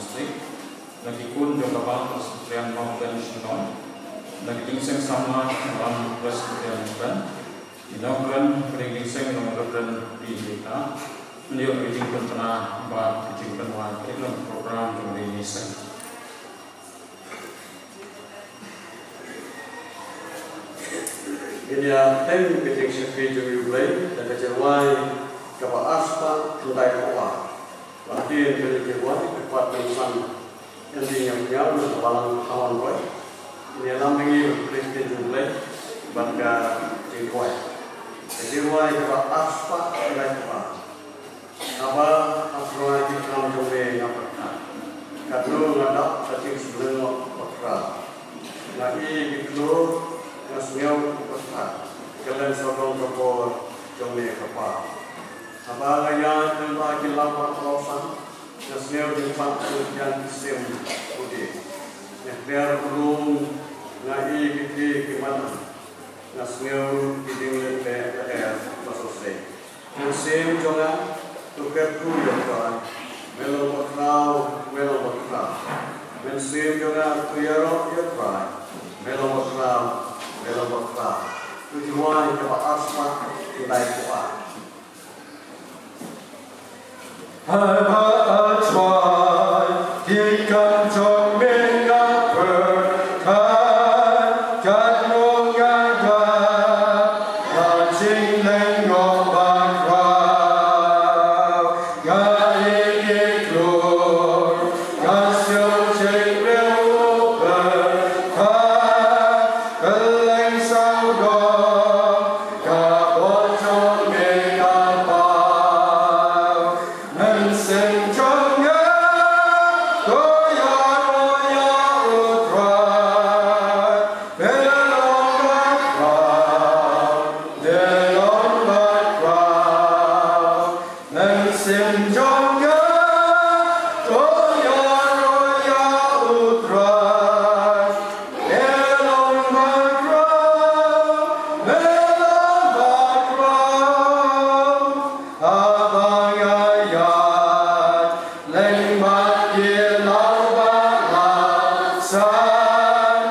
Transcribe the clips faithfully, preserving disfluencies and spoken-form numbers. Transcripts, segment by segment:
District, na ki khun jong ka Bang Presbyterian Mountain Shillong, na ki jingseng samla jong ka Bang Presbyterian Mountain, ki nongkren jong ka jingseng jong ka Reverend P. Rita, ngi ïoh ki jingpynbna bad ki jingpynwai ïa ka program jong ka jingseng. Ngin ïa teng ka jingshakri jong U Blei da ka jingrwai kaba ar spah khyndai phew ar. Ba hadien ka jingrwai ka pat ban san ïa ka jingïap ñiaw na ka balang Hawon Roi. Ngin ïalam bynta ïa ka jingshakri jong U Blei bad ka jingrwai. Ka jingrwai kaba ar spah khyndai phew ar. Haba ha tnga ki kam jong me nga pyrkhat, katno nga dap ka jingsynshar ba khraw. Nga ïohi ki khlur, nga sngew u pyrkhat, kylleng sawdong ka bor jong me ka paw. Haba nga ïaid lyngba ki lawbah lawsan, nga sngew jingpang jong ki sim u dieng. Nga khmiar u lum, nga ïohi ki thie ki madan, nga sngew ki jingleh leh lyer ba sosei. Mynsiem jong nga, to kyrkhu ïa U Trai, me long ba khraw, me long ba khraw. Mynsiem jong nga, to ïaroh ïa U Trai, me long ba khraw, me long ba khraw. Ka jingrwai kaba ar spah khyndai phew ar. Haba Trai, ki kam jong me nga pyrkhat, katno nga dap ka jinglyngngoh ba khraw. Nga ïohi ki khlur, nga sngew jingrwai u pyrkhat, kylleng sawdong ka bor jong me ka paw. Mynsiem jong nga, to ïaroh ïa U Trai, me long ba khraw, me long ba khraw. Mynsiem jong nga, to ïaroh ïa U Trai, me long ba khraw, me long ba khraw. Haba nga ïaid lyngba ki lawbah lawsan,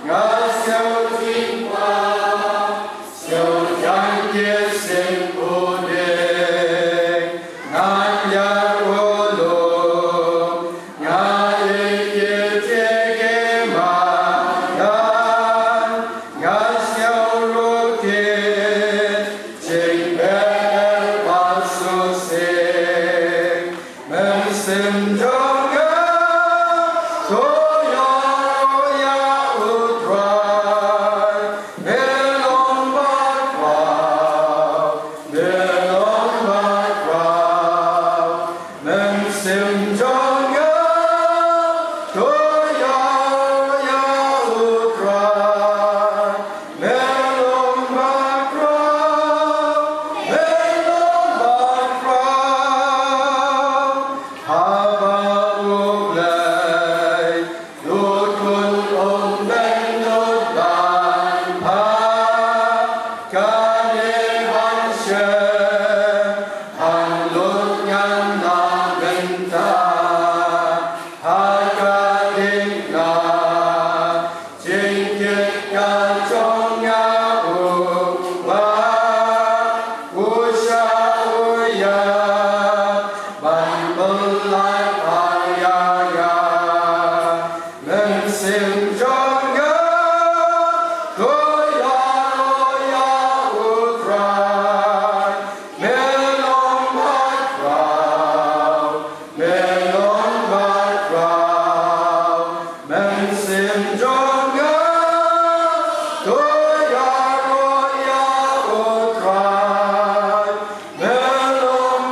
nga sngew jingpang, sngew ïa ki sim u dieng. Ngan ïar u lum, nga ïohi ki thie ki madan, nga sngew ruh ki jingbeh lyer ba sosei. Mynsiem jong nga, to ïaroh ïa U Trai, me long ba khraw, me long ba khraw. Mynsiem jong nga, to ïaroh ïa U Trai, me long ba khraw, me long ba khraw. Haba U Blei u khun um, me nud ban phah kane ban shim, hynrei ngan nang mynta ha ka diengphna. Jingkit ka jong nga, u Blei u shah u ïap ban pynlait ïa nga. Mynsiem jong nga, to ïaroh ïa U Trai, me long ba khraw, me long ba khraw. Mynsiem jong nga, to ïaroh ïa U Trai, me long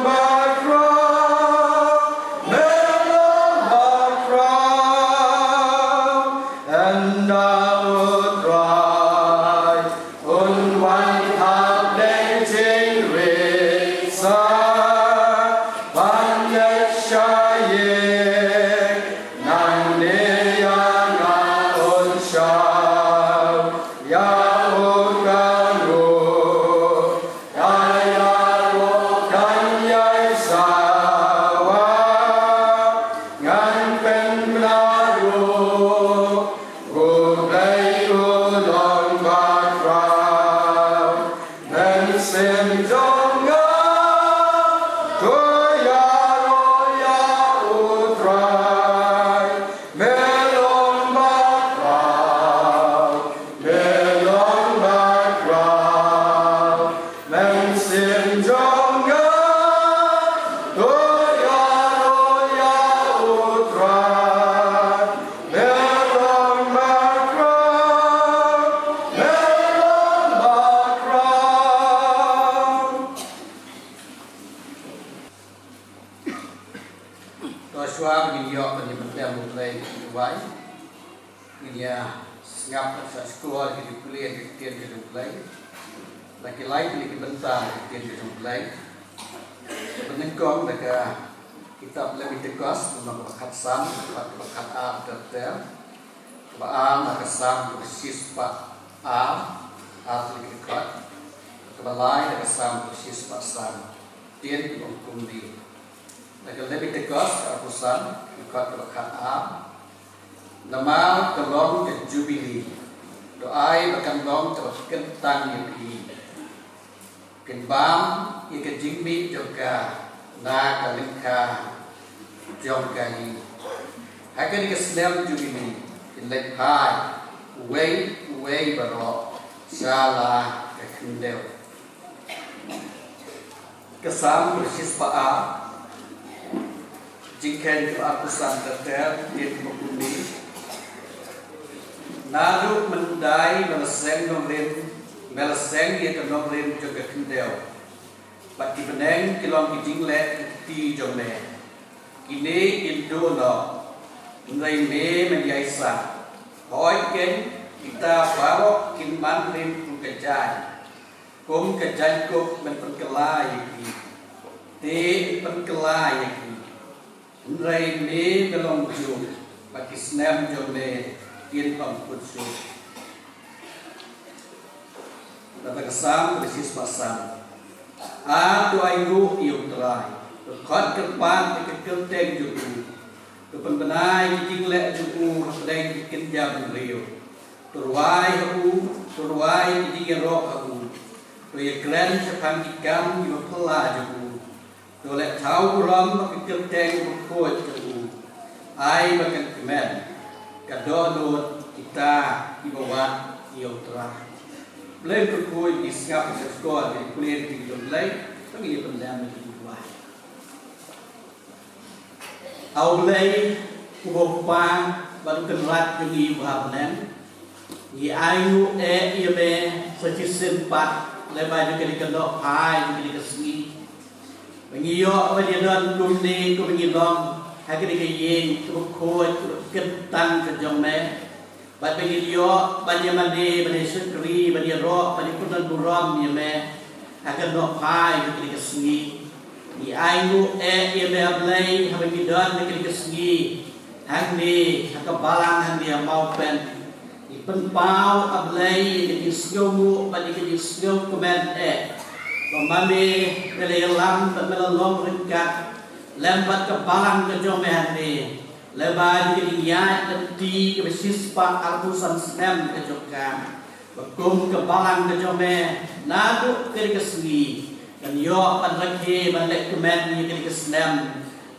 Jong nga, to ïaroh ïa U Trai, me long bakhraw, me long bakhraw. To shuwa ngin ïoh ban ïa pynlong U Blei ki duwai. Ngin ïa sngap bad sa shuwa ki duwai ki ktien ki jong U Blei. La ki lai ki bynta ki ktien ki jong U Blei. Ba nyngkong da ka kitab Lebitikos, lynnong kaba khatsan, kaba khatar ter ter. Kaba ar na ka Salm kaba shispah ar, ar tylli ki dkhot. Kaba lai na ka Salm kaba shispah san. Ktien ki ong kumne. Na ka Lebitikos, ka arphew san, dkhot kaba khatar. Namar ka long ka jubili, to ai ba kan long kaba kyntang ïa phi. Phin bam ïa ka jingmih jong ka na ka lyngkha jong ka hi. Ha kane ka snem jubili phin leit phai uwei uwei baroh sha la ka khyndew. Ka Salm kaba shispah ar, jingkheiñ kaba arphew san ter ter, ktien ba kumne. Naduh myndai me la seng nongrim, me la seng ïa ka nongrim jong ka khyndew. Bad ki bneng ki long ki jingleh ki kti jong me. Kine kin duh noh, hynrei me men ïai sah. Hooid keiñ, kita baroh kin man rim kum ka jaiñ. Kum ka jaiñkup men pynkylla ïa ki. Te pynkylla ïa ki. Hynrei me, me long juh, bad ki snem jong me kin ym kut shuh. Kata ka Salm kaba shispah san. A, to ainguh ïa U Trai, to khot kyrpad ïa ka kyrteng jong u, to pynbna ïa ki jingleh jong u hapdeng ki kynja bynriew, to rwai ha u, to rwai ïa ki jingïaroh ha u, to ïakren shaphang ki kam kiba phylla jong u. To leh thaw burom ha ka kyrteng bakhuid jong u. Ai ba kan kmen ka dohnud kita kiba wad ïa U Trai. Blei kyrkhu ïa ki sngap sngap skhor ïa ki pule ïa ki jong U Blei. To ngin ïa pyndem ïa ki duwai. A U Blei uba U Kpa bad U Kynrad jong ngi uba ha bneng. Ngi ainguh eh ïa me sa shisien pat lyngba jong kane ka nohphai jong kane ka sngi. Ba ngi ïoh ban ïadon kumne kumba ngi long ha kane ka ïing kaba khuid kaba kyntang ka jong me. Bad ba ngi ïoh ban ïamane, ban ïashakri, ban ïaroh, ban ïakynduh burom ïa me ha ka nohphai jong kane ka sngi. Ngi ainguh eh ïa me A Blei haba ngi don ha kane ka sngi hangne ha ka balang hangne ha Mawpen. Ngi pynpaw A Blei ïa ka jingsngewnguh bad ïa ka jingsngewkmen eh ba ma me, me la ïalam bad me la long ryngkat lem bad ka balang ka jong me hangne. Lyngba ïa ka jingïaid lynti kaba shispah arphew san snem ka jong ka, ba kum ka balang ka jong me naduh kane ka sngi kan ïoh ban rakhe ban leh kmen ïa kane ka snem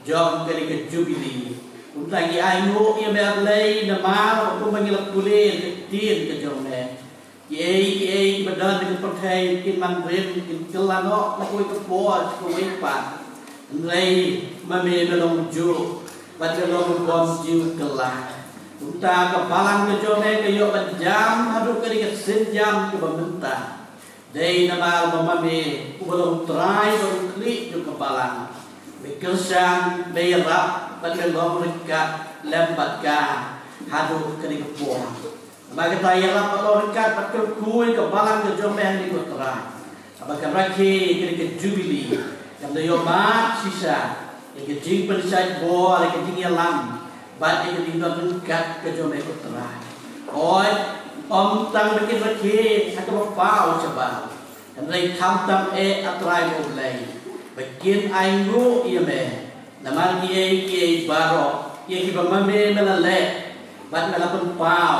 jong kane ka jubili. Kumta ngi ainguh ïa me A Blei namar ba kumba ngi la pule ïa ka ktien ka jong me, kiei kiei kiba don ha ka pyrthei kin man rim, kin kylla noh na kawei ka por sha kawei pat. Hynrei ma me, me long juh bad me long u bym ju kylla. Kumta ka balang ka jong me ka ïoh ban jam haduh kane ka sienjam kaba mynta. Dei namar ba ma me uba long Trai bad u khlieh jong ka balang, me kyrshan, me ïarap bad me long ryngkat lem bad ka haduh kane ka por. Namar kata, ïarap bad long ryngkat bad kyrkhu ïa ka balang ka jong me hangne ko Trai. Haba ka rakhe kane ka jubili, kan da ïoh mad shisha ïa ka jingpynshait bor, ïa ka jingïalam bad ïa ka jingdon ryngkat ka jong me ko Trai. Hooid, ym tang ba kin rakhe ha kaba paw shabar, hynrei khamtam eh A Trai U Blei, ba kin ainguh ïa me namar kiei kiei baroh ïa kiba ma me, me la leh bad me la pynpaw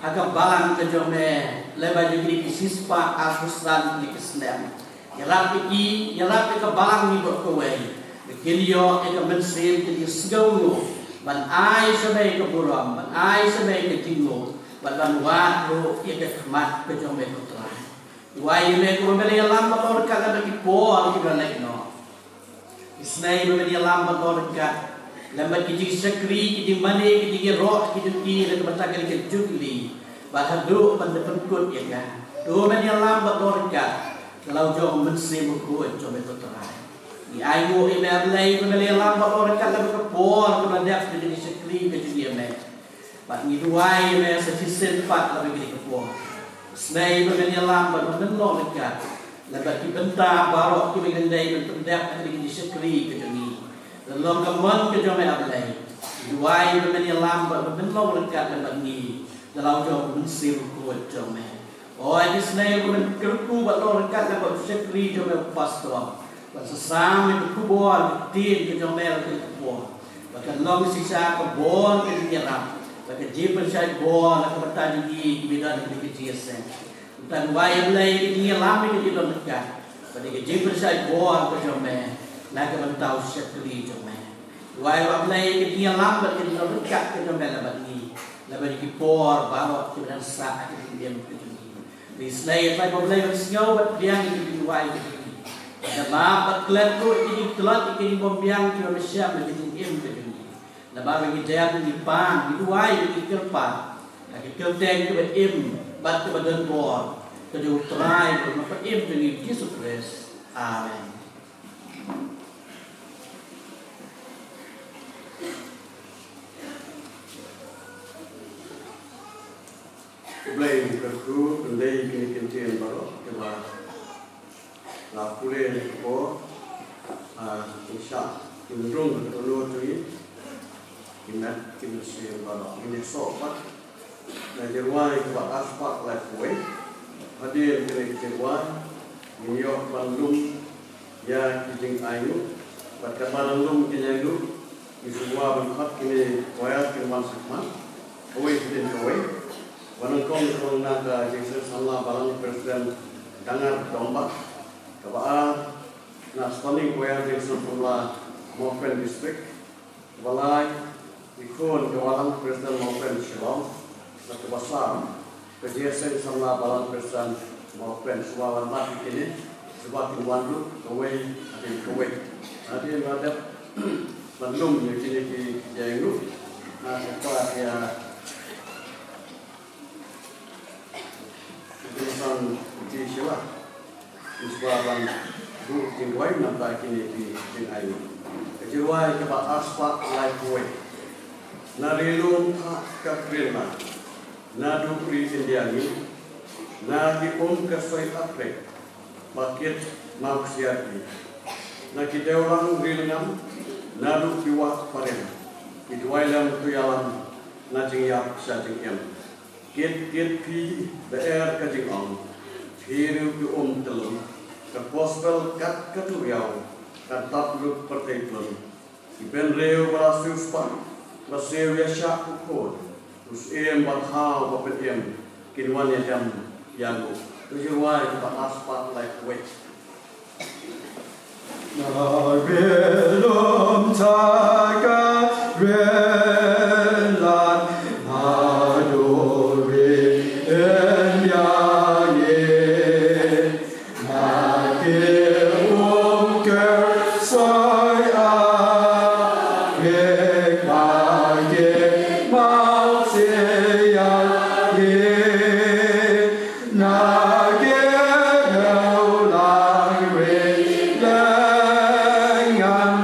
ha ka balang ka jong me lyngba jong kine ki shispah arphew san tylli ki snem. Ïarap ïa ki, ïarap ïa ka balang ngi baroh kawei, ba kin ïoh ïa ka mynsiem ka jingsngewnguh ban ai sha me ka burom, ban ai sha me ka jingnguh, bad ban wad ruh ïa ka khmat ka jong me ko Trai. Duwai ïa me kumba me la ïalam bad long ryngkat lem bad ki por kiba la leit noh. Isynei ba men ïalam bad long ryngkat lem bad ki jingshakri, ki jingmane, ki jingïaroh, ki jingïohi na ka bynta kane ka Jubili bad haduh ban da pynkut ïa ka. To men ïalam bad long ryngkat da la u jong u Mynsiem Bakhuid jong me, ko Trai. Ngi ainguh ïa me, A Blei, ba men ïalam bad long ryngkat lem bad ka por kaba la dep ka jingshakri ka jong ngi ïa me. Bad ngi duwai ïa me sa shisien pat lem bad kane ka por. Isynei ba men ïalam bad ba men long ryngkat lem bad ki bynta baroh kiba ngi dei ban pyndep ha kane ka jingshakri ka jong ngi. Lada long ka mon ka jong me, A Blei, ngi duwai ba men ïalam bad ba men long ryngkat lem bad ngi da la u jong u Mynsiem Bakhuid jong me. Oi, isynei ba men kyrkhu bad long ryngkat lem bad u shakri jong me, u pastor, ban sa sam ïa ka khubor ka ktien ka jong me ha kane ka por, ba kan long shisha ka bor ka jingïarap bad ka jingpynshait bor na ka bynta jong ngi kiba don ha kane ka jingïaseng. Ngi duwai, A Blei, ka jingïalam ka jong me long ryngkat bad ka jingpynshait bor ka jong me na ka bynta u shakri jong me. Duwai, A Blei, ka jingïalam bad ka jong me long ryngkat ka jong me lem bad ngi lem bad ki por baroh kiba dang sah ha ka jingim ka jong ngi. Ngi isynei, A Blei, ba men sngew bad pdiang ïa ki jingduwai ka jong ngi. Bad map bad klet ruh ïa ki jingtlot, ïa ki jingbymbiang kiba me shem ha ka jingim ka jong ngi. Namar ba ngi dep, ngi pan, ngi duwai, ngi kyrpad ha ka kyrteng kaba im bad kaba don bor ka jong u Trai bad u Nongpynim jong ngi, Jisu Khrist. Amen. Khublei, ngi kyrkhu ban leit ïa kine ki ktien baroh kiba la pule ha kane ka por. Ah, ngi shah, ngi rung ha ka dohnud jong ngi. Ngi met, ngi mynsiem baroh, ngin ïasoh pat na ka jingrwai kaba ar spah laiphew wei. Hadien kane ka jingrwai ngin ïoh ban lum ïa ki jingainguh. Bad katba nang lum ki jingainguh, ngi sngewbha ban khot kine ki choir kin wan shakhmat kawei hadien kawei. Ba nyngkong ka long na ka Jingseng Samla Balang, President Dangar Dongbah. Kaba ar na Standing Choir Jingseng Samla Mawphen District. Kaba lai, ki khun ka Balang, President Mawphen Shillong. Bad kaba saw, ka Jingseng Samla Balang, President Mawphen. Sngewbha ban mad ïa kine, sngewbha kin wan ruh kawei hadien kawei. Hadien ba dep ban lum ïa kine ki jingainguh, nga sngewbha ïa Ki Kongsan Kti Shylla, ngi sngewbha ban buh jingduwai na ka bynta kine ki jingainguh. Ka jingrwai kaba ar spah laiphew wei. Na ri lum thah ka Greenland, naduh ri India ngi, na ki um ka Soi Afrik ba kit mawksiar ki, na ki dewlang ri lngam, naduh ki wah phareng, ki duwai lem to ïalam, na jingïap sha jingim. Kit kit phi, da er ka jingong, phi riew ki um tyllun, ka gospel kat ka duriaw, kan tap lut pyrthei tlun. Ki bynriew ba la siewspah, ba siew ïa shah u khun, u syiem ba thaw ba pynim, kin wan ïa dem ïa nguh. Ka jingrwai kaba ar spah laiphew wei. Na ri lum thah ka Greenland, naduh ri India ngi, na ki um ka Soi Afrik ba kit mawksiar ki, na ki dewlang ri lngam,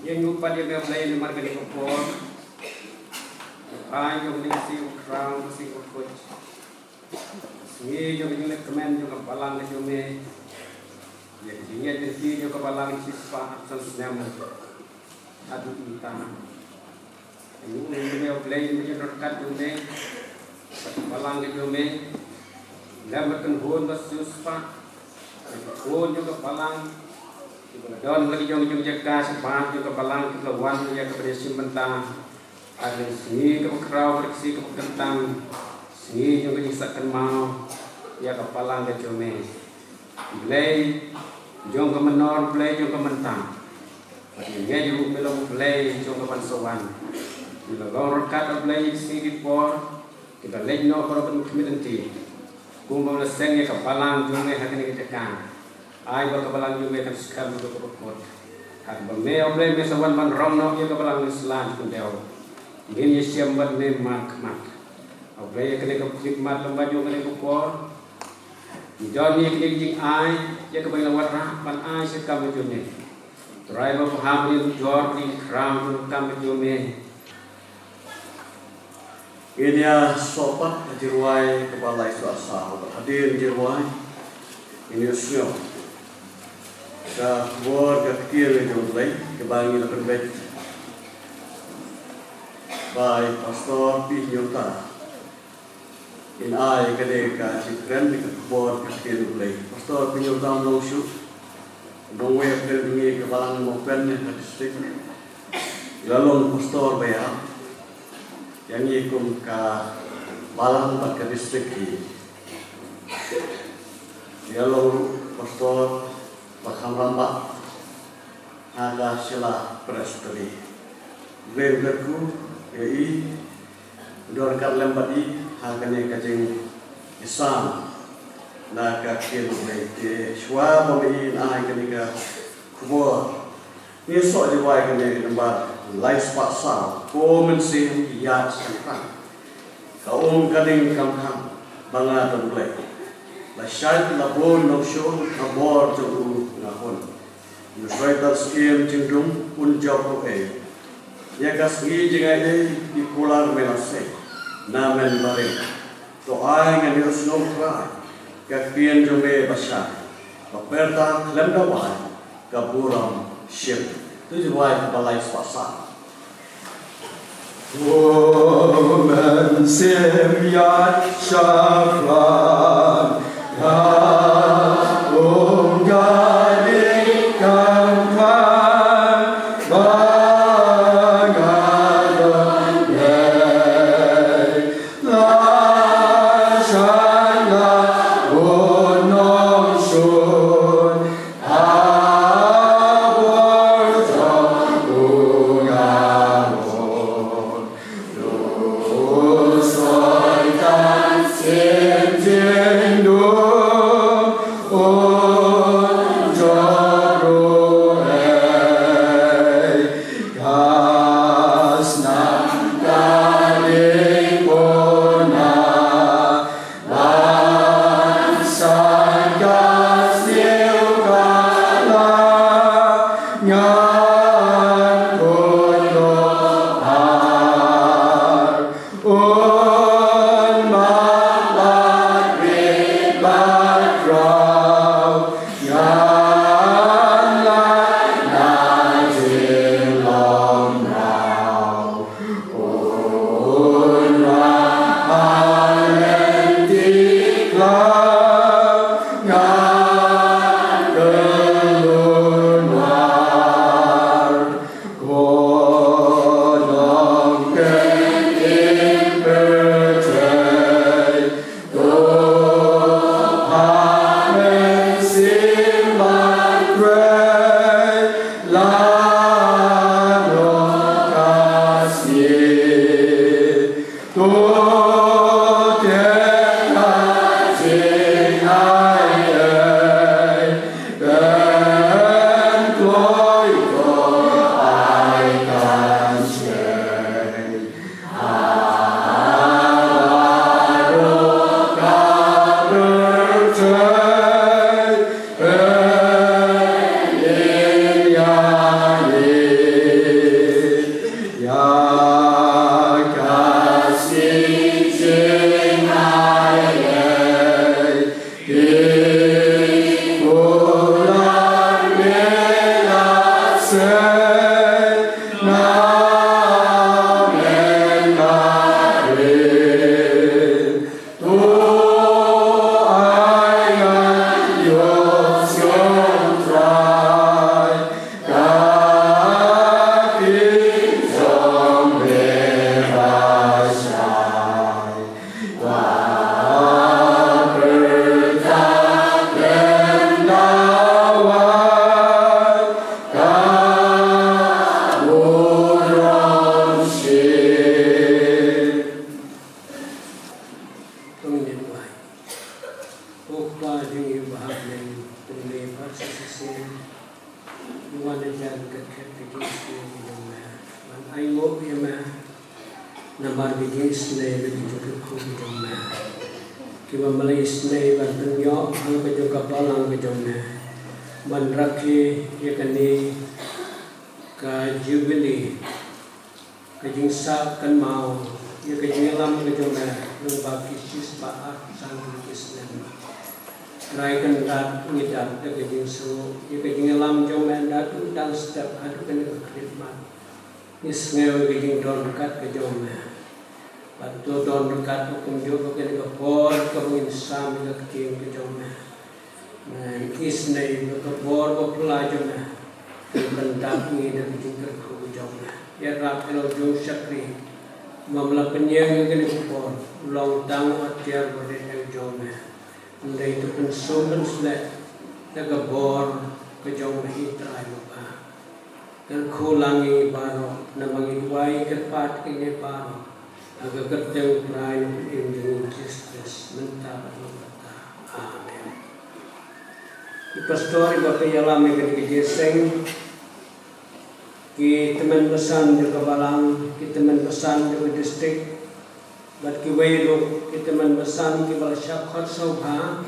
Ïa ngi pat ïa me Blei namar kane ka por. Ai jong me sing u khraw sing u khuid. Sngi jong ka jingleh kmen jong ka balang ka jong me. Ïa ka jingïaid lynti jong ka balang shispah arphew san snem. Haduh mynta. Ïa ngi ong ïa me Blei ïa ka jingryngkat jong me. Ka balang ka jong me. Lem bad kynhun ba siewspah. Ïa ka khun jong ka balang. Kiba la don la ki jong ka jong jaka shabar jong ka balang kiba la wan ïa ka ba dei shim bynta. Ha ka sngi kaba khraw bad ka sngi kaba kyntang. Sngi jong ka jingsah kynmaw. Ïa ka balang ka jong me. Blei jong ka mynnor, Blei jong ka mynta. Bad ïa ngi ruh me long Blei jong ka ban sa wan. Ngi la long ryngkat Blei ïa ki sngi ki por. Ki la leit noh baroh ban khmih lynti. Kumba la seng ïa ka balang jong me ha kane ka jaka. Ai ba ka balang jong me kan skhem ruh ka bakut. Ha kaba me O Blei me sa wan ban rong noh ïa ka balang New Zealand kyndew. Ngin ïashem bad me markhmat. O Blei ïa kane ka khmih mat lem bad jong kane ka por. Ngi don ïa kane ka jingai ïa kaba ngi la wanrah ban ai sha ka kam ka jong me. Trai ba bha ba ngi jor ngi khraw jong ka kam ka jong me. Ngin ïa sngewbha ha jingrwai kaba lai spah saw bad hadien jingrwai ngin ïa sngew ka khubor ka ktien ka jong U Blei kaba ngi la pynbeit. Bai Pastor Pi Nyota. In ai kane ka jingkren ka khubor ka ktien U Blei. Pastor Pi Nyota, long shuh. Nongwei pdeng ngi ka balang Mawkwen ne ka district. Ïa long pastor ba ïa. Ïa ngi kum ka balang bad ka district hi. Ïa long pastor ba kham rangbah ha ka Shella Presbytery. Blei u kyrkhu ïa i. Don ryngkat lem bad i ha kane ka jingïasam na ka ktien U Blei te shuwa ba me i na ai kane ka khubor. Ngi soh jingrwai kane ka nambar lai spah saw, ko Mynsiem ïaid shaphrang. Ka um ka ding kam kham ba nga don Blei. La shait la bun nongshun ha bor jong u nga hun. Ïa u Soitan Syiem jingdum un jop ruh ei. Ïa ka sngi jingaiei ki kular me la sei. Na men barim. To ai ngan ïohsngew Trai ka ktien jong me ba shai. Ba pyrta khlem da wai ka burom shim. To jingrwai kaba lai spah saw. Ko Mynsiem ïaid shaphrang, ka um ka ding kam kham, ba nga don Blei. La shang la bun nongshun, Ban sangkas siew ka la ngan kut lok har. Un map bad rit bad kraw ngan lait na jinglong mraw. Wan hajan ka khet ka jingsngew ka jong me. Ban ainguh ïa me namar ka jingisnei bad ka jingkyrkhu ka jong me, kiba me la isnei ban pynïoh ha ka jong ka balang ka jong me, ban rakhe ïa kane ka Jubilee, ka jingsah kynmaw ïa ka jingïalam ka jong me lyngba ki shispah arphew san tylli ki snem. Trai, kyndat ngi da ka jingsngew ïa ka jingïalam jong me naduh dang step haduh kane ka khyllipmat. Ngi sngew ïa ka jingdon ryngkat ka jong me. Bad to don ryngkat kumjuh ha kane ka por kaba ngin sam ïa ka ktien ka jong me. Ngi isnei ïa ka bor bapla jong me. Kyndat ngi da ka jingkyrkhu ka jong me. Ïarap ïa la u jong shakri ba me la pynïeng ïa kane ka por, long tang u atiar ba rit ïa u jong me. Hynrei to pynsum pynshlur da ka bor ka jong me, Trai Baba. Kyrkhu lang ïa ngi baroh, namar ngi duwai kyrpad ïa kine baroh ha ka kyrteng Trai Nongpynim jong ngi Jisu Khrist, mynta bad lyngba katta. Amen. Ki pastor kiba pynïalam ïa kane ka jingïaseng, ki tymmen basan jong ka balang, ki tymmen basan jong ka district, bad kiwei ruh ki tymmen basan kiba la shah khot sngewbha,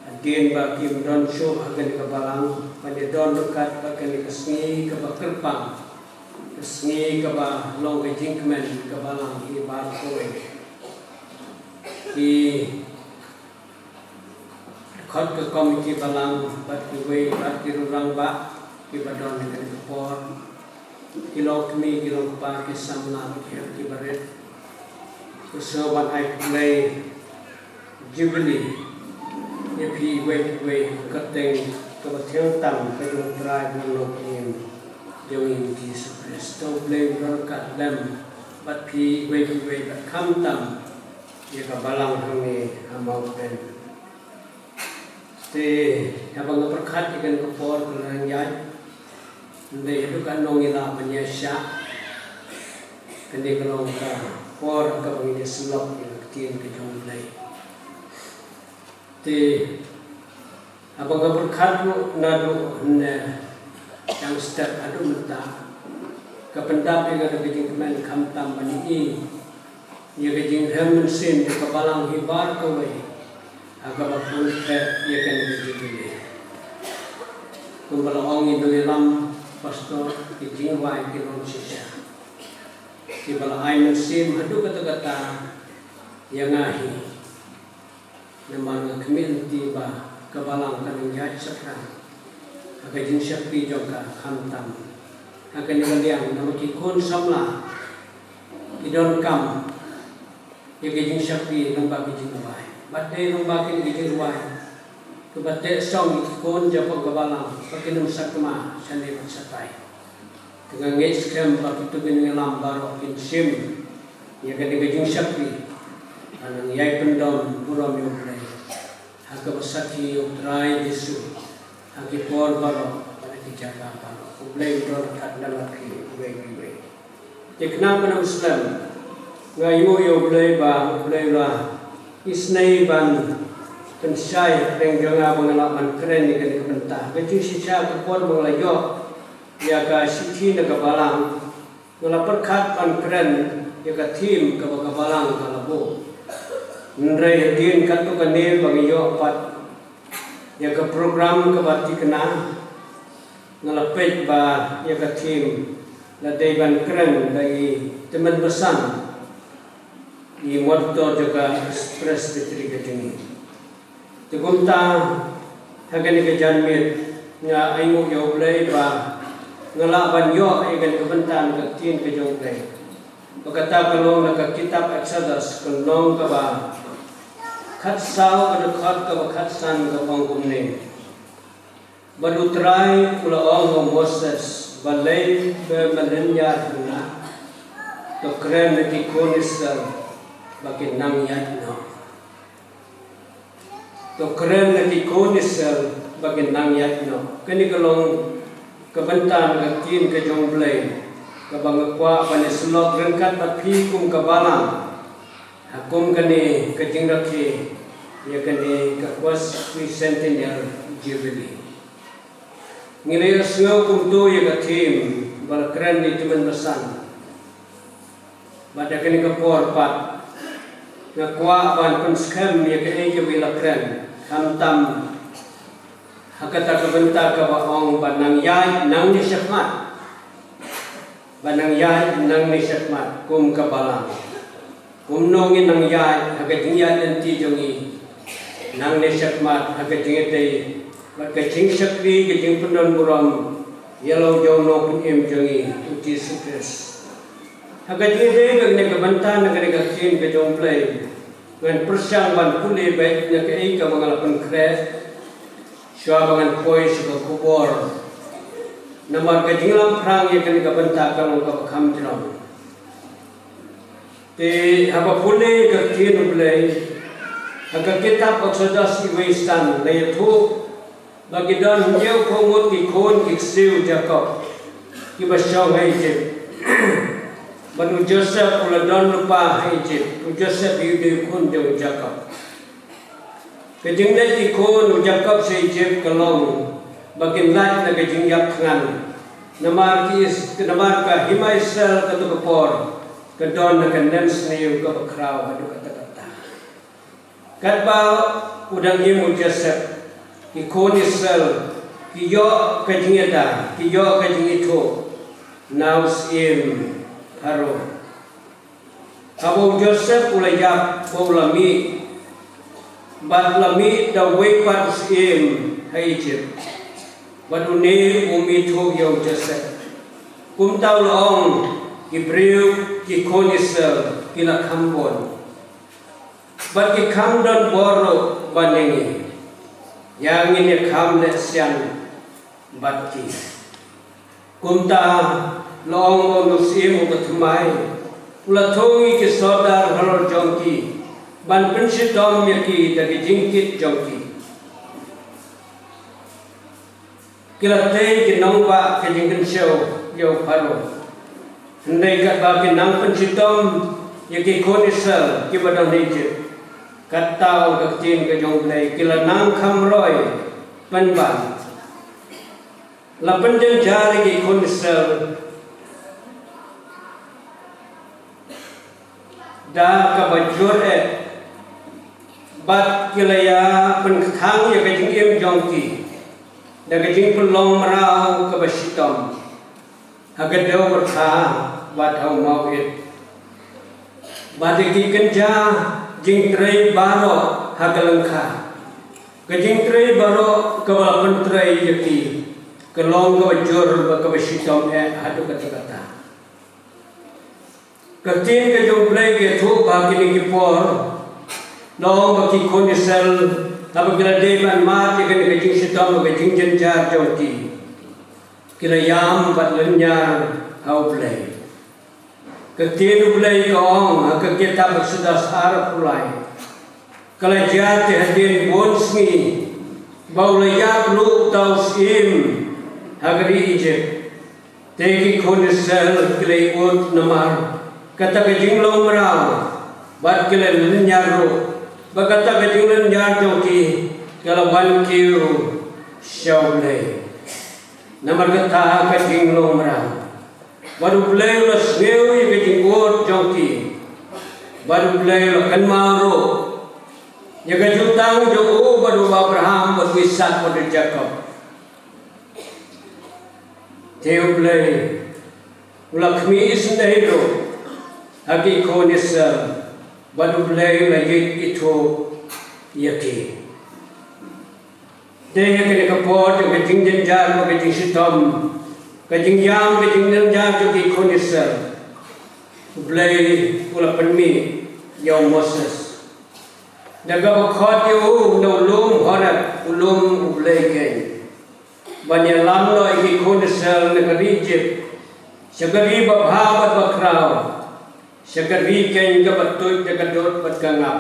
hadien ba kim don shuh ha kane ka balang, ban ïadon ryngkat bad kane ka sngi kaba kyrpang, ka sngi kaba long ka jingkmen ka balang hi baroh kawei. Ki dkhot ka komiti balang bad kiwei pat ki rangbah kiba don ha kane ka por, ki longkmie, ki longkpa, ki samla, ki hep, ki barit. Nga sngew ban ai khublei Jubilee ïa phi iwei pa iwei ha ka kyrteng kaba thiang tam ka jong u Trai bad u Nongpynim jong ngi Jisu Khrist. To U Blei un don ryngkat lem bad phi iwei pa iwei, bad khamtam ïa ka balang hangne ha Mawkpen. Te haba nga pyrkhat ïa kane ka por ka la nang ïaid, hynrei haduh katno ngi lah ban ïaishah. Kane ka long ka por kaba ngin ïasyllok ïa ka ktien ka jong U Blei. Te haba nga pyrkhat ruh naduh hynne, dang step haduh mynta, ka pyndap ïa nga da ka jingkmen khamtam ban ïohi ïa ka jingrhem mynsiem jong ka balang hi baroh kawei ha kaba pynthikna ïa kane ka Jubilee. Kumba la ong i nongïalam pastor, ki jingrwai ki long shisha kiba la ai mynsiem haduh katta katta ïa nga hi. Namar nga khmih lynti ba ka balang ka nang ïaid shaphrang ha ka jingshakri jong ka, khamtam ha kane ka liang, namar ki khun samla ki donkam ïa ka jingshakri lyngba ka jingrwai. Bad dei lyngba kane ka jingrwai kaba teh song ïa ki khun jong ka balang ba kin ym sakma shane bad shatai. Te nga ngeit skhem ba kito ki nongïalam baroh kin shim ïa kane ka jingshakri ban nang ïai pyndon burom ïa U Blei ha kaba sakhi ïa U Trai Jisu ha ki por baroh bad ha ki jaka baroh. U Blei un don ryngkat lem bad phi iwei pa iwei. Te khnang ban ym slem, nga ainguh ïa U Blei ba U Blei u la isnei ban pynshai hapdeng jong nga ba nga lah ban kren ïa kane ka bynta. Ka jingshisha ka por ba nga la ïoh ïa ka shithi na ka balang, nga la pyrkhat ban kren ïa ka theme kaba ka balang ka la buh. Hynrei hadien katto katne ba nga ïoh pat ïa ka program kaba thikna, nga la peit ba ïa ka theme la dei ban kren da i tymmen basan, i motto jong ka Presbytery ka jong ngi. Te kumta, ha kane ka janmiet nga ainguh ïa U Blei ba nga lah ban ïoh ïa kane ka bynta na ka ktien ka jong U Blei, ba kata ka long na ka kitab Exodus, ka lynnong kaba khatsaw, ka dkhot kaba khatsan, kaba ong kumne: Bad U Trai u la ong ha u Moses: Balei me mynnin ïa nga? To kren ïa ki khun Israel ba kin nang ïaid noh. To kren ïa ki khun Israel ba kin nang ïaid noh. Kane ka long ka bynta na ka ktien ka jong U Blei kaba nga kwah ban ïa syllok ryngkat bad phi kum ka balang ha kum kane ka jingrakhe ïa kane ka Quas-, Quinquacentennial Jubilee. Ngi la ïohsngew kumto ïa ka theme ba la kren ïa i Tymmen Basan. Bad ha kane ka por pat nga kwah ban pynskhem ïa kaei kaba i la kren, khamtam ha kata ka bynta kaba ong ba nang ïaid nangne shakhmat. Ba nang ïaid nangne shakhmat kum ka balang. Kumno ngin nang ïaid ha ka jingïaid lynti jong ngi nangne shakhmat ha ka jingïadei bad ka jingshakri, ka jingpyndonburom ïa la u Nongpynim jong ngi, u Jisu Khrist. Ha ka jingïadei bad kane ka bynta na kane ka ktien ka jong U Blei, ngan pyrshang ban pule beit na kaei kaba nga la pynkhreh shuwa ba ngan poi sha ka khubor. Namar ka jinglamphrang ïa kane ka bynta ka long kaba kham jrong. Te haba pule ka ktien U Blei ha ka kitab Exodus iwei san, la ïathuh ba ki don hynñiewphew ngut ki khun ki ksiew Jakob kiba shong ha Ijipt. Bad u Joseph u la don lypa ha Ijipt. U Joseph u dei u khun jong u Jakob. Ka jingleit ki khun u Jakob sha Ijipt ka long ba kin lait na ka jingïap thngan. Namar ki Is-, namar ka hima Israel kato ka por ka don na ka nemsniew kaba khraw haduh katta katta. Katba u dang im u Joseph, ki khun Israel ki ïoh ka jingïada, ki ïoh ka jingithuh na u syiem Pharaoh. Haba u Joseph u la ïap bad u la mih, bad u la mih da uwei pat u syiem ha Ijipt, bad une um ithuh ïa u Joseph. Kumta u la ong, ki briew, ki khun Israel ki la kham bun, bad ki kham don bor ruh ban ïa ngi. Ïa ngin ïa kham leh sian bad ki. Kumta la ong ba u syiem u ka thymmai u la thung ïa ki sordar halor jong ki ban pynshitom ïa ki da ki jingkit jong ki. Ki la tei ki nongbah ka jingkynshew ïa u Pharaoh. Hynrei katba ki nang pynshitom ïa ki khun Israel kiba don ha Ijipt, kata ong ka ktien ka jong U Blei, ki la nang kham roi pynban. La pynjynjar ïa ki khun Israel da kaba jur eh, bad ki la ïa pynkthang ïa ka jingim jong ki da ka jingpynlong mraw kaba shitom ha ka dew byrtha bad ha u maw ïit. Bad ïa ki kynja jingtrei baroh ha ka lyngkha, ka jingtrei baroh kaba la pyntrei ïa ki ka long kaba jur bad kaba shitom eh haduh katta katta. Ka ktien ka jong U Blei ka ïathuh ba ha kine ki por, la ong ba ki khun Israel haba ki la dei ban mad ïa kane ka jingshitom bad ka jingjynjar jong ki, ki la ïam bad lynñiar ha U Blei. Ka ktien U Blei ka ong ha ka kitab Exodus arphew lai, ka la jia te hadien bun sngi ba u la ïap luh uta u syiem ha ka ri Ijipt. Te ki khun Israel ki la ïoh namar kata ka jinglong mraw, bad ki la lynñiar ruh, bad kata ka jinglynñiar jong ki ka la wan kiew sha U Blei. Namar kata ka jinglong mraw, bad U Blei u la sngew ïa ka jingud jong ki, bad U Blei u la kynmaw ruh ïa ka jutang jong u bad u Abraham, bad u Isaak, bad u Jakob. Te U Blei u la khmih isynei ruh ha ki khun Israel, bad U Blei u la ïeit ithuh ïa ki. Te ha kane ka por jong ka jingjynjar bad ka jingshitom, ka jingïam, ka jingjynjar jong ki khun Israel, U Blei u la pynmih ïa u Moses da kaba khot ïa u na u lum Horeb, u lum U Blei keiñ, ban ïalam noh ïa ki khun Israel na ka ri Ijipt sha ka ri babha bad bakhraw, sha ka ri keiñ kaba tuid da ka dud bad ka ngap,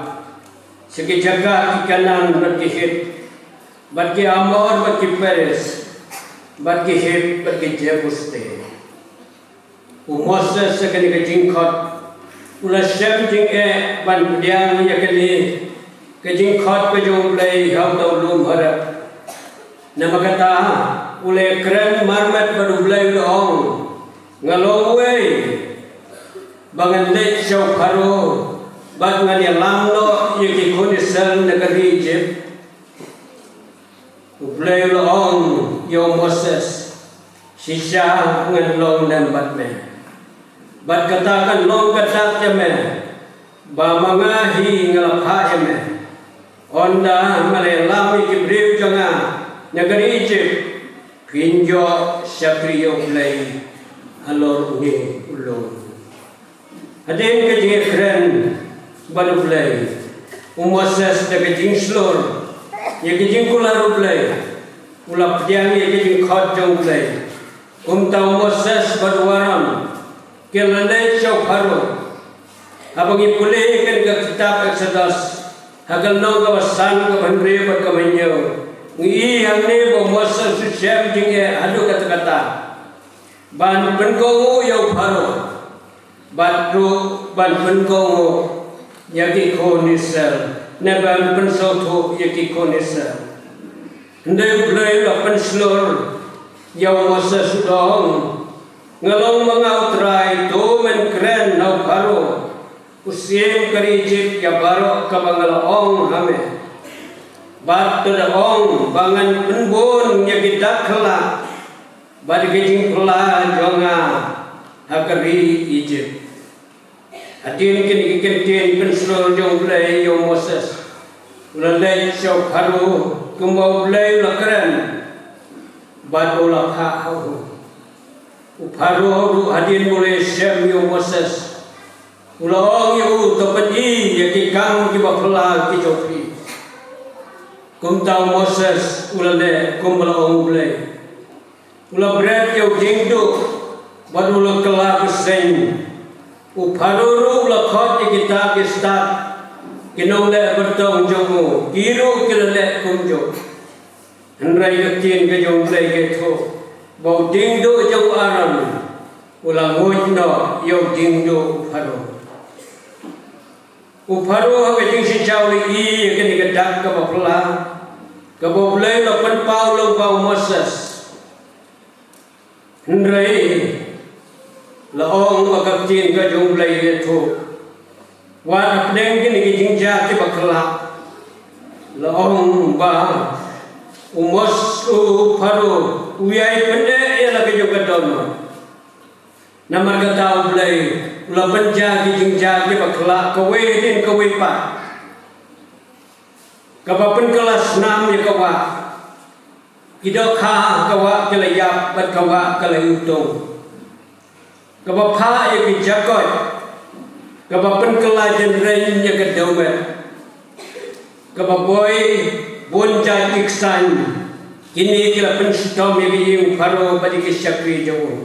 sha ki jaka ki Kanaan bad ki Hit, bad ki Amor bad ki Periz, bad ki Hiv bad ki Jebus te. U Moses ha kane ka jingkhot u la shem jingeh ban pdiang ïa kane ka jingkhot ka jong U Blei ha uta u lum Horeb. Namar kata U la kren marmet bad U Blei u la ong, nga long uwei ba ngan leit sha u Pharo bad ngan ïalam noh ïa ki khun Israel na ka ri Ijipt. U Blei u la ong ïa u Moses, shisha ngan long lem bad me. Bad kata kan long ka dak ïa me, ba ma nga hi nga la phah ïa me. Ynda me la ïalam ïa ki briew jong nga na ka ri Ijipt, phin ïoh shakri ïa U Blei halor une u lum. Hadien ka jingïakren bad U Blei, u Moses da ka jingshlur ïa ka jingkular U Blei, u la pdiang ïa ka jingkhot jong U Blei. Kumta u Moses bad u Aaron ki la leit sha u Pharo. Haba ngi pule ïa kane ka kitab Eksodos, ha ka lynnong kaba san, kaba hynriew bad kaba hynñiew, ngi i hangne ba u Moses u shem jingeh haduh katta katta ban pynkohnguh ïa u Pharo, bad ruh ban pynkohnguh ïa ki khun Israel, ne ban pynsngewthuh ïa ki khun Israel. Hynrei U Blei u la pynshlur ïa u Moses, u ong, nga long ma nga U Trai, to men kren ha u Pharo, u syiem ka ri Ijipt, ïa baroh kaba nga la ong ha me. Bad to da ong ba ngan pynbun ïa ki dak khyllah bad ïa ki jingphylla jong nga ha ka ri Ijipt. Hadien kine ki kyntien pynshlur jong U Blei ïa u Moses, u la leit sha u Pharo kumba U Blei u la kren bad u la phah ha u. U Pharo ruh hadien ba u la shem ïa u Moses, u la ong ïa u, to pyni ïa ki kam kiba phylla ki jong phi. Kumta u Moses u la leh kumba la ong U Blei. U la bret ïa u diengduh bad u la kylla bseiñ. U Pharo ruh u la khot ïa kita ki stad, ki nongleh byrtong jong u, ki ruh ki la leh kumjuh. Hynrei ka ktien ka jong U Blei ka ïathuh ba u diengduh jong u Aaron u la nguid noh ïa u diengduh u Pharo. U Pharo ha ka jingshisha u la ïohi ïa kane ka dak kaba phylla kaba U Blei u la pynpaw lyngba u Moses. Hynrei la ong ba ka ktien ka jong U Blei ka ïathuh, wat hapdeng kine ki jingjia kiba khlak, la ong ba u Mos-, u Pharo u ïai pyndep ïa la ka jong ka dohnud. Namar kata U Blei u la pynjia ki jingjia kiba khlak kawei hadien kawei pat, kaba pynkylla snam ïa ka wah. Ki dohkha ha ka wah ki la ïap bad ka wah ka la ïutung. Kaba phah ïa ki jakoit, kaba pynkylla jynreiñ ïa ka dewmet, kaba boi bun jait ki ksain, kine ki la pynshitom ïa ka ïing u Pharo bad ïa ki shakri jong u.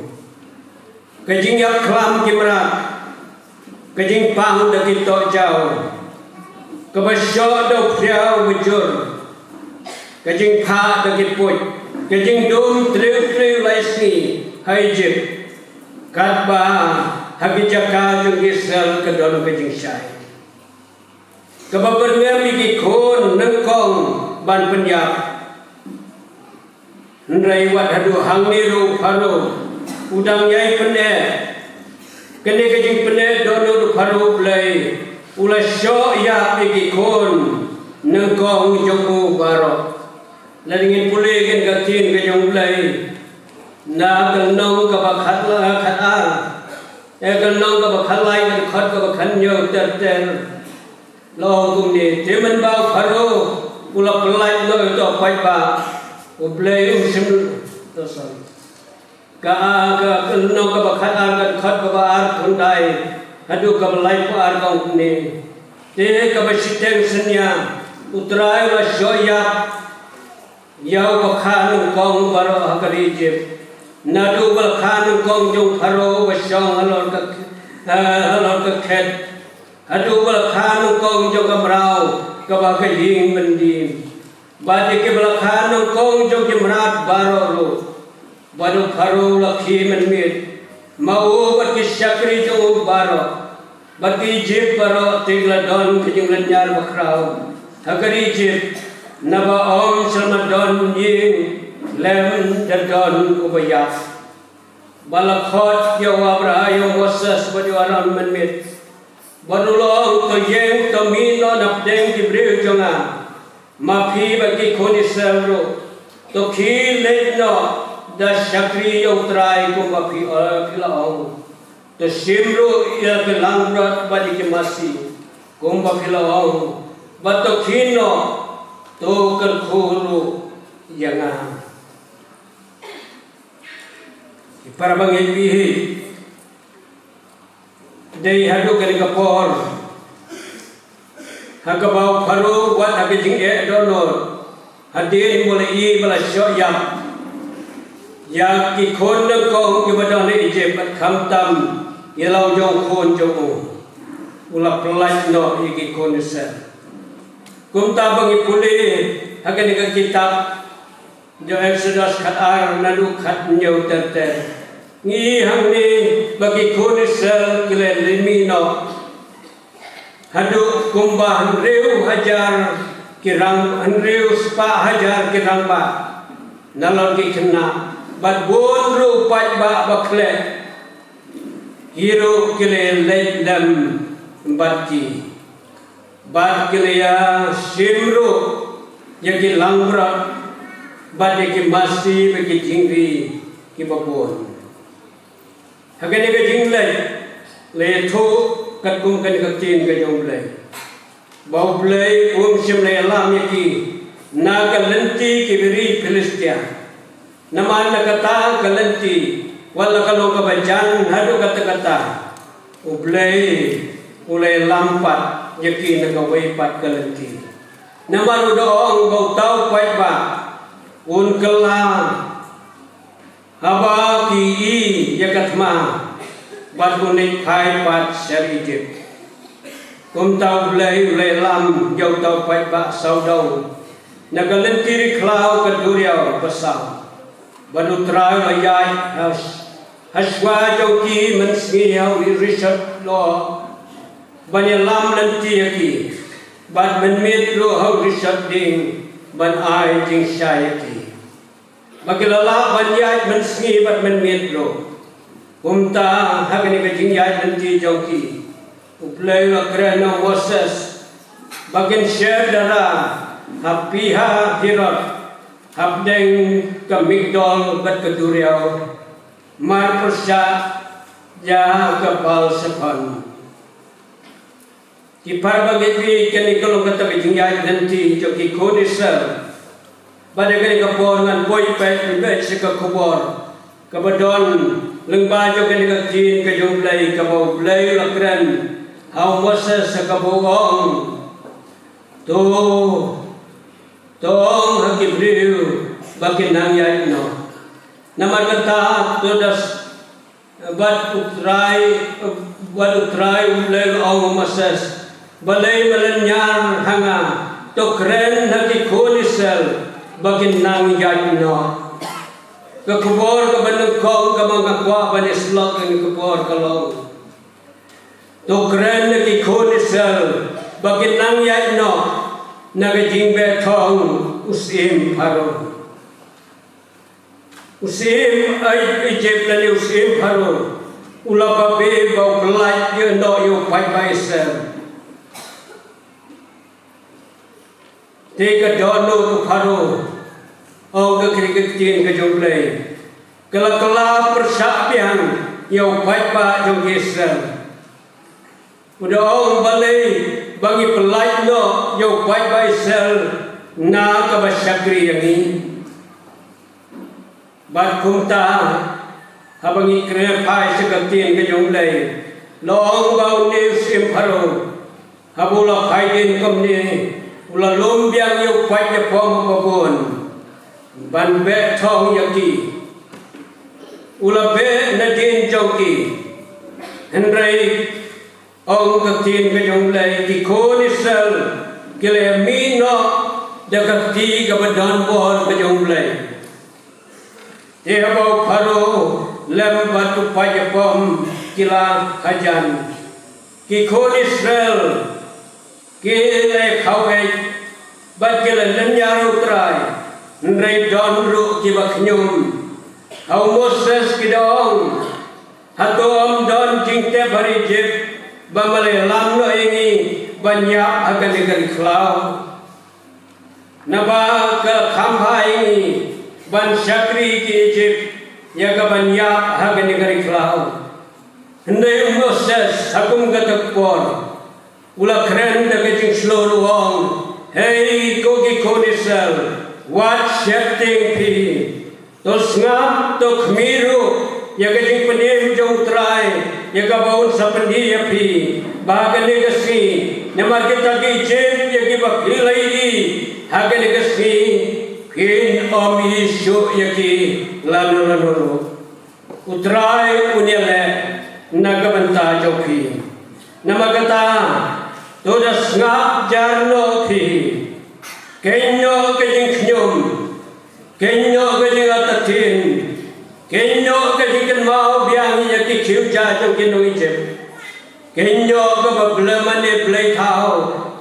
Ka jingïap khlam ki mrad, ka jingpang da ki tohjaw, kaba shoh da u phriaw ba jur, ka jingphah da ki puit, ka jingdum tyriew tyriew lai sngi ha Ijipt, katba ha ki jaka jong ki Israel ka don ka jingshai. Kaba pynrem ïa ki khun nyngkong ban pynïap. Hynrei wat haduh hangne ruh u Pharo u dang ïai pyneh. Kane ka jingpyneh dohnud u Pharo, U Blei u la shoh ïap ïa ki khun nyngkong jong u baroh. Lada ngin pule ïa ka ktien ka jong U Blei na ka lynnong kaba khat la, khat ar, eh, ka lynnong kaba khat lai, ka dkhot kaba khat hynñiew ter ter. La ong kumne, te mynba u Pharo u la pyllait noh ïa uta u paidbah, U Blei um shym, oh, sorry. Ka, ka, ka lynnong kaba khat ar, ka dkhot kaba ar khyndai haduh kaba laiphew ar ka ong kumne. Te kaba shiteng synñia U Trai u la shoh ïap ïa u bakha nyngkong baroh ha ka ri Ijipt. Naduh u bakha nyngkong jong u Pharo uba shong halor ka, eh, halor ka khet, haduh u bakha nyngkong jong ka mraw kaba ha ka ïing byndi, bad ïa ki bakha nyngkong jong ki mrad baroh ruh. Bad u Pharo u la khie mynmiet, ma u bad ki shakri jong u baroh. Bad ki Ijipt baroh te ki la don ka jinglynñiar bakhraw ha ka ri Ijipt, naba ym shym la don ïing Lem da don uba ïap, ba la khot ïa u Abraham, ïa u Moses bad ïa u Aaron mynmiet, bad u la ong, to ïeng, to mih noh na pdeng ki briew jong nga. Ma phi bad ki khun Israel ruh, to khie leit noh da shakri ïa U Trai kumba phi, eh, phi la ong. To shim ruh ïa ki langbrot bad ïa ki masi kumba phi la ong, bad to khie noh, to kyrkhu ruh ïa nga. Ki para bangeit, phi hi dei haduh kane ka por, ha kaba u Pharaoh wat ha ka jingeh dohnud, hadien ba u la ïohi ba la shoh ïap ïa ki khun nyngkong kiba don ha Ijipt, bad khamtam ïa la u jong u khun jong u, u la pyllait noh ïa ki khun Israel. Kumta ba ngi pule ha kane ka kitab jong Exodus khatar, naduh khathynñiew ter ter, ngi ïohi hangne ba ki khun Israel ki la leit mih noh haduh kumba hynriew hajar ki rang, hynriew spah hajar ki rangbah nalor ki khynnah, bad bun ruh u paidbah ba khleh, ki ruh ki la leit lem bad ki. Bad ki la ïa shim ruh ïa ki langbrot bad ïa ki masi bad ki jingri kiba bun. Ha kane ka jingleit la ïathuh katkum kane ka ktien ka jong U Blei, ba U Blei um shym la ïalam ïa ki na ka lynti ki ri Philistia. Namar na kata ka lynti, wat la ka long kaba jan haduh katta katta, U Blei u la ïalam pat ïa ki na kawei pat ka lynti. Namar u da ong ba uta u paidbah un kylla haba ki ïohi ïa ka thma, bad un leit phai pat sha Ijipt. Kumta U Blei u la ïalam ïa uta u paidbah sawdong na ka lynti ri khlaw ka duriaw basaw. Bad U Trai u la ïaid ha, ha shuwa jong ki mynsngi ha u rishot lyoh ban ïalam lynti ïa ki, bad mynmiet ruh ha u rishot dieng ban ai jingshai ïa ki. Ba ki la lah ban ïaid mynsngi bad mynmiet ruh. Kumta ha kane ka jingïaid lynti jong ki, U Blei u la kren ha u Moses ba kin sher dara ha Pi-hahiroth, hapdeng ka Migdol bad ka duriaw, mar pyrshah ïa ka Baal-zephon. Ki para bangeit, kane ka long kata ka jingïaid lynti jong ki khun Israel. Bad ha kane ka por ngan poi peit, peit sha ka khubor kaba don lyngba jong kane ka ktien ka jong U Blei, kaba U Blei u la kren ha u Moses, ha kaba u ong, to, to ong ha ki briew ba kin nang ïaid noh. Namar kata to da s-, bad U Trai, bad U Trai U Blei u la ong ha u Moses, balei me lynñiar ha nga? To kren ha ki khun Israel ba kin nang ïaid noh. Ka khubor kaba nyngkong kaba nga kwah ban ïasyllok ha kane ka por ka long, to kren ha ki khun Israel ba kin nang ïaid noh na ka jingbeh thong u syiem Pharaoh. U syiem Ijipt lane u syiem Pharaoh u la babe ba u pyllait ïa u, ïa u paidbah Israel. Te ka dohnud u Pharaoh, ong ka ktien ka jong U Blei, ka la kylla pyrshah biang ïa u paidbah jong ki Israel. U da ong, balei ba ngi pyllait noh ïa u paidbah Israel na kaba shakri ïa ngi? Bad kumta, haba ngi kren phai sha ka ktien ka jong U Blei, la ong ba une u syiem Pharaoh, haba u la phai dien kumne, u la lum biang ïa u paid ïa pom ba bun ban beh thong ïa ki. U la beh nadien jong ki. Hynrei ong ka ktien ka jong U Blei, ki khun Israel ki la mih noh da ka kti kaba don bor ka jong U Blei. Te haba u Pharaoh lem bad u paid ïa pom ki la hajan, ki khun Israel ki la khawei bad ki la lynñiar U Trai. Hynrei don ruh kiba khñium. Ha u Moses ki da ong, hato ym don jingtep ha Ijipt ba me la ïalam noh ïa ngi ban ïap ha kane ka ri khlaw? Naba ka kham bha ïa ngi ban shakri ki Ijipt ïa ka ban ïap ha kane ka ri khlaw. Hynrei u Moses ha kum kata ka por u la kren da ka jingshlur u ong, hei ko ki khun Israel, wat sheptieng phi. To sngap, to khmih ruh ïa ka jingpynim jong U Trai ïa kaba un sa pyni ïa phi, ba ha kane ka sngi namar kita ki Ijipt ïa kiba phi la ïohi, ha kane ka sngi phin ym ïohi shuh ïa ki lano lano ruh. U Trai un ïaleh na ka bynta jong phi. Namar kata, to da sngap jar noh phi. Kynnoh ka jingkhñium, kynnoh ka jingartatien, kynnoh ka jingkynmaw biang ïa ki khiew ja jong ki nong Ijipt. Kynnoh kaba blei mane blei thaw,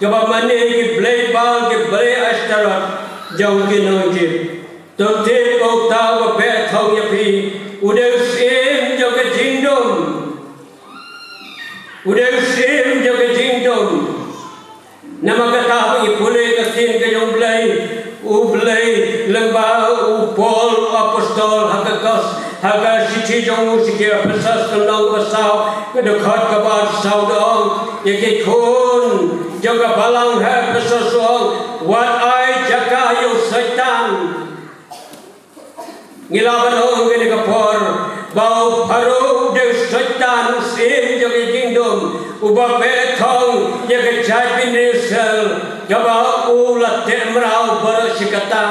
kaba mane ki blei Baal, ki blei Ashtaroth jong ki nong Ijipt. To tip ba uta uba beh thong ïa phi u dei u syiem jong ka jingdum. U dei u syiem jong ka jingdum. Namar kata ba ngi pule ka ktien ka jong U Blei, U Blei lyngba u Paul u apostol ha ka kos, ha ka shithi jong u sha ki Ephesos ka lynnong kaba saw, ka dkhot kaba saw da ong ïa ki khun jong ka balang ha Ephesos, u ong, wat ai jaka ïa u Soitan. Ngi lah ban ong kane ka por ba u Pharaoh u dei u Soitan, u syiem jong ka jingdum, uba beh thong ïa ka jaitbynriew Israel, kaba u la teh mraw baroh shi katta.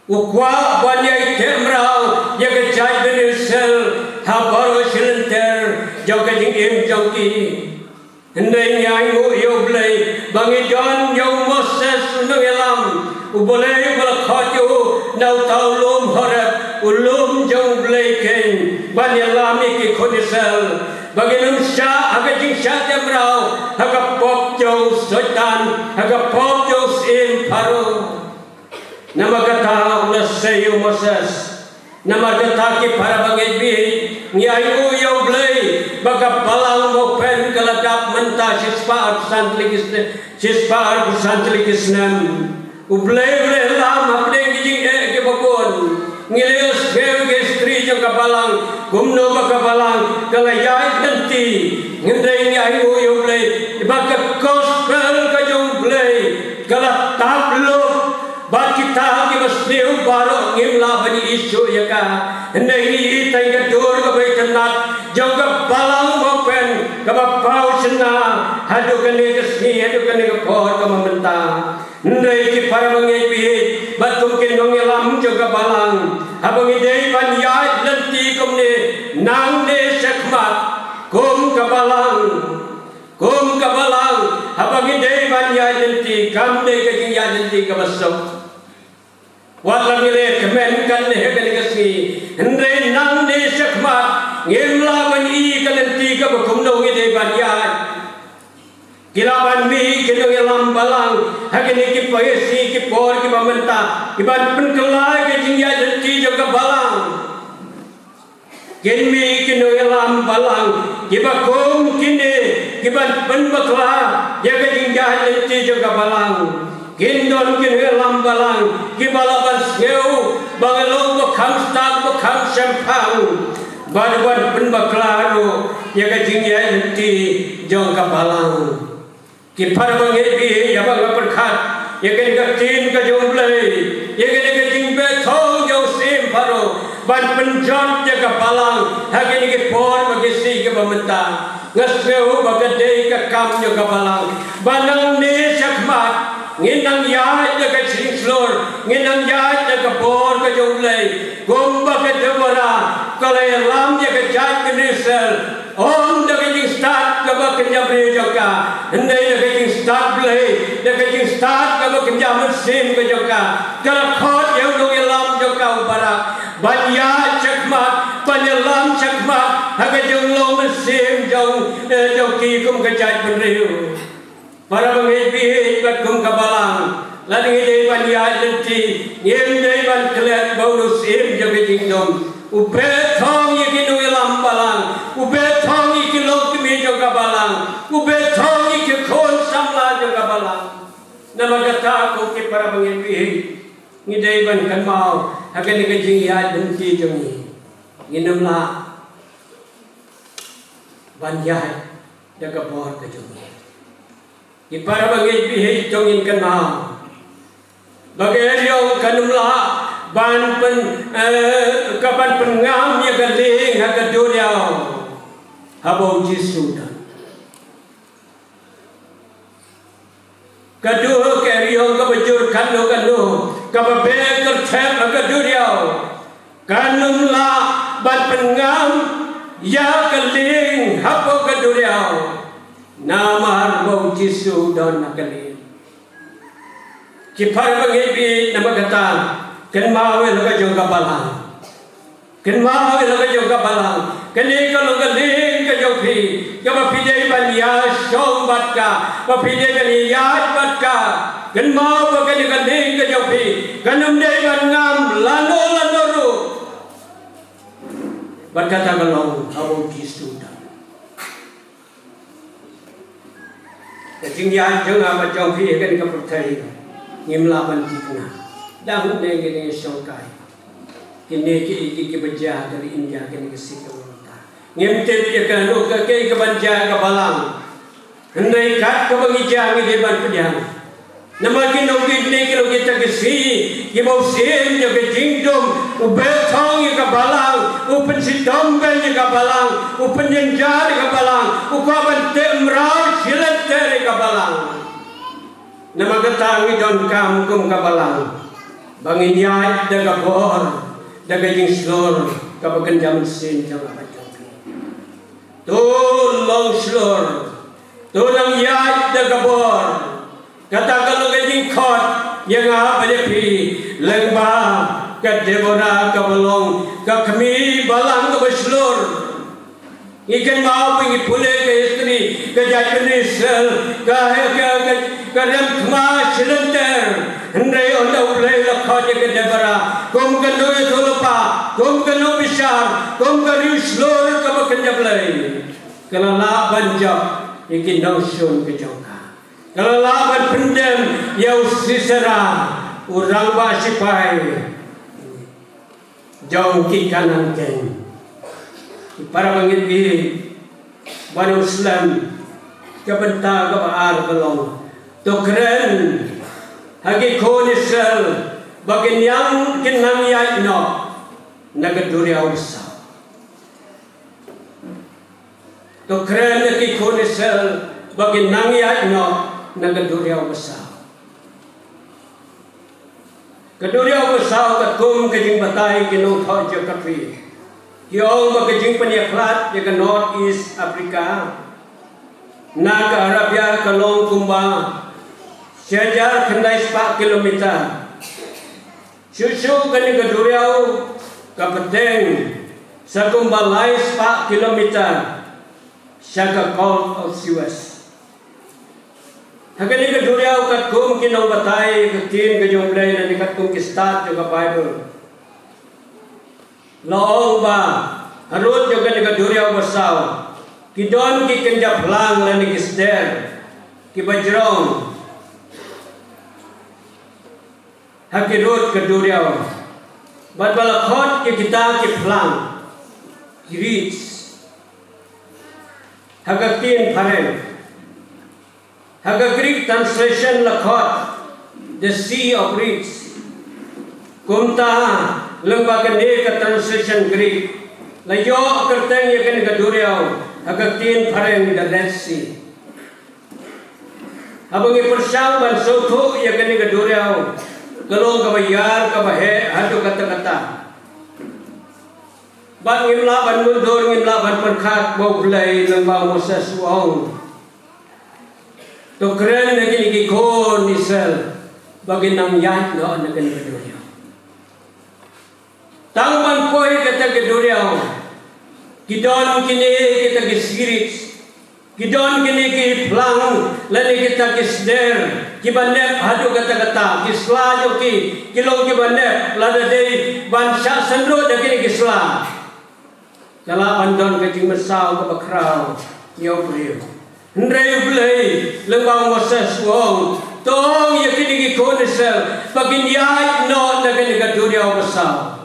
U kwah ban ïai teh mraw ïa ka jaitbynriew Israel ha baroh shi lynter jong ka jingim jong ki. Hynrei ngi ainguh ïa U Blei ba ngi don ïa u Moses u nongïalam, U Blei uba la khot ïa u na uta u lum Horeb, u lum jong U Blei keiñ, ban ïalam ïa ki khun Israel ba kin ym shah ha ka jingshah teh mraw ha ka pop jong u Soitan, ha ka pop jong u syiem Pharaoh. Namar kata u la sei ïa u Moses. Namar kata ki para bangeit baieit, ngi ainguh ïa U Blei ba ka Balang Mawphen ka la dap mynta shispah arphew san tylli ki snem, shispah arphew san tylli ki snem. U Blei u la ïalam hapdeng ki jingeh kiba bun. Ngi la ïohsngew ïa ka history jong ka Balang, kumno ba ka Balang ka la ïaid lynti. Hynrei ngi ainguh ïa U Blei ba ka gospel ka jong U Blei ka la tap lup. Bad kita kiba sniew baroh ngim lah ban ïohi shuh ïa ka. Hynrei ngi ïohi tang ka dur kaba itynnat jong ka Balang Mawphen kaba paw shynna haduh kane ka sngi, haduh kane ka por kaba mynta. Hynrei ki para bangeit baieit bad kum ki nongïalam jong ka Balang, haba ngi dei ban ïaid lynti kumne, nangne shakhmat kum ka Balang. Kum ka Balang, haba ngi dei ban ïaid lynti, kam dei ka jingïaid lynti kaba suk. Wat la ngi leh kmen katne ha kane ka sngi, hynrei nangne shakhmat ngim lah ban ïohi ka lynti kaba kumno ngi dei ban ïaid. Ki lah ban mih ki nongïalam Balang ha kine ki por, ki sngi, ki por kiba mynta, ki ban pynkylla ïa ka jingïaid lynti jong ka Balang. Kin mih ki nongïalam Balang kiba kum kine, ki ban pynbakla ïa ka jingïaid lynti jong ka Balang. Kin don ki nongïalam Balang kiba lah ban sngew ba ngi long ba kham stad, ba kham shemphang, bad ban pynbakla ruh ïa ka jingïaid lynti jong ka Balang. Ki para bangeit baieit, ïa ba nga pyrkhat ïa kane ka ktien ka jong U Blei, ïa kane ka jingbeh thong jong u syiem Pharaoh ban pynjot ïa ka Balang ha kine ki por bad ki sngi kiba mynta. Nga sngew ba ka dei ka kam jong ka Balang ba nangne shakhmat ngin nang ïaid da ka jingshlur, ngin nang ïaid da ka bor ka jong U Blei, kumba ka Deborah ka la ïalam ïa ka jaitbynriew Israel. Ym da ka jingstad kaba kynja briew jong ka, hynrei da ka jingstad Blei, da ka jingstad kaba kynja mynsiem ka jong ka. Ka la khot ïa u nongïalam jong ka u Barak ban ïaid shakhmat, ban ïalam shakhmat ha ka jinglong mynsiem jong, eh, jong ki kum ka jaitbynriew. Para bangeit baieit bad kum ka Balang, lada ngi dei ban ïaid lynti, Ngim dei ban klet ba u nongshun jong ka jingdum u beh thong ïa ki nongïalam balang, u beh thong ïa ki longkmie jong ka balang, u beh thong ïa ki khun samla jong ka balang. Namar kata ko ki para bangeit, ngi dei ban kynmaw ha kane ka jingïaid lynti jong ngi. Ngin ym lah ban ïaid da ka bor ka jong ngi. Ki para bangeit, bad to ngin kynmaw ba ka eriong kan ym lah ban pyn, eh, ka ban pynngam ïa ka lieng ha ka duriaw haba u Jisu u don. Ka dur ka eriong kaba jur kano kano kaba beh kyrthep ha ka duriaw kan ym lah ban pynngam ïa ka lieng hapoh ka duriaw. Namar ba u Jisu u don ha ka lieng. Ki para bangeit, namar kata kynmaw ïa la ka jong ka balang. Kynmaw ïa la ka jong ka balang. Kane ka long ka lieng ka jong phi kaba phi dei ban ïashong bad ka, ba phi dei ban ïaid bad ka. Kynmaw ba kane ka lieng ka jong phi kan ym dei ban ngam lano lano ruh. Bad kata ka long haba u Jisu u don. Ka jingïaid jong nga bad jong phi ha kane ka pyrthei ngim lah ban thikna. Dang ne ngi ne shongkai. Kine ki, ki, ki ba jia ha ka ri India, kine ki sik ka mynta. Ngim tip ïa kano ka, kaei ka ban jia ha ka balang. Hynrei kat kaba ngi jia ngi dei ban pdiang. Namar ki nongkit ne ki long kita ki sngi kiba u syiem jong ka jingdum u beh thong ïa ka balang, u pynshitom beiñ ïa ka balang, u pynjynjar ïa ka balang, u kwah ban teh mraw shilynter ïa ka balang. Namar kata ngi donkam kum ka balang ba ngin ïaid da ka bor, da ka jingshlur kaba kynja mynsiem jong nga bad jong phi. To long shlur, to nang ïaid da ka bor. Kata ka long ka jingkhot ïa nga bad ïa phi lyngba ka Deborah kaba long ka kmie balang kaba shlur. Ngi kynmaw ba ngi pule ka history ka jaitbynriew Israel ka, ka, ka, ka rem thma shilynter. Hynrei ynda U Blei u la khot ïa ka Deborah kum ka nongïathuhlypa, kum ka nongbishar, kum ka riewshlur kaba kynja Blei, ka la lah ban jop ïa ki nongshun ka jong ka. Ka la lah ban pyndem ïa u Sisera, u rangbah shipai jong ki Kanaan keiñ. Para bangeit, bad u slem, ka bynta kaba ar ka long, to kren ha ki khun Israel ba kin nang, kin nang ïaid noh na ka duriaw basaw. To kren ha ki khun Israel ba kin nang ïaid noh na ka duriaw basaw. Ka duriaw basaw katkum ka jingbatai ki nongthoh geography ki ong ba ka jingpynïakhlad ïa ka North East Africa na ka Arabia ka long kumba shi hajar khyndai spah kilometer. Shuh shuh kane ka duriaw ka bteng sa kumba lai spah kilometer sha ka Gulf of Suez. Ha kane ka duriaw katkum ki nongbatai ka ktien ka jong U Blei lane katkum ki stad jong ka Baibl, la ong ba harud jong kane ka duriaw basaw ki don ki kynja phlang lane ki sder kiba jrong ha ki rud ka duriaw. Bad ba la khot ïa kita ki phlang ki reeds ha ka ktien phareng. Ha ka Greek translation la khot the Sea of Reeds. Kumta lyngba kane ka translation Greek la ïoh kyrteng ïa kane ka duriaw ha ka ktien phareng the Red Sea. Haba ngi pyrshang ban sngewthuh ïa kane ka duriaw, ka long kaba ïar kaba heh haduh katta katta. Bad ngim lah ban mundur, ngim lah ban pyrkhat ba U Blei lyngba u Moses u ong, to kren ha kine ki khun Israel ba kin nang ïaid noh na kane ka duriaw. Tang ban poi kata ka duriaw ki don kine kita ki reeds, ki don kine ki phlang lane kita ki sder Kiba nep haduh katta katta, ki sla jong ki, ki long kiba nep, lada dei ban shah synrut da kine ki sla, ka lah ban don ka jingmynsaw kaba khraw ïa u briew. Hynrei U Blei lyngba u Moses u ong, to ong ïa kine ki khun Israel ba kin ïaid noh na kane ka duriaw basaw.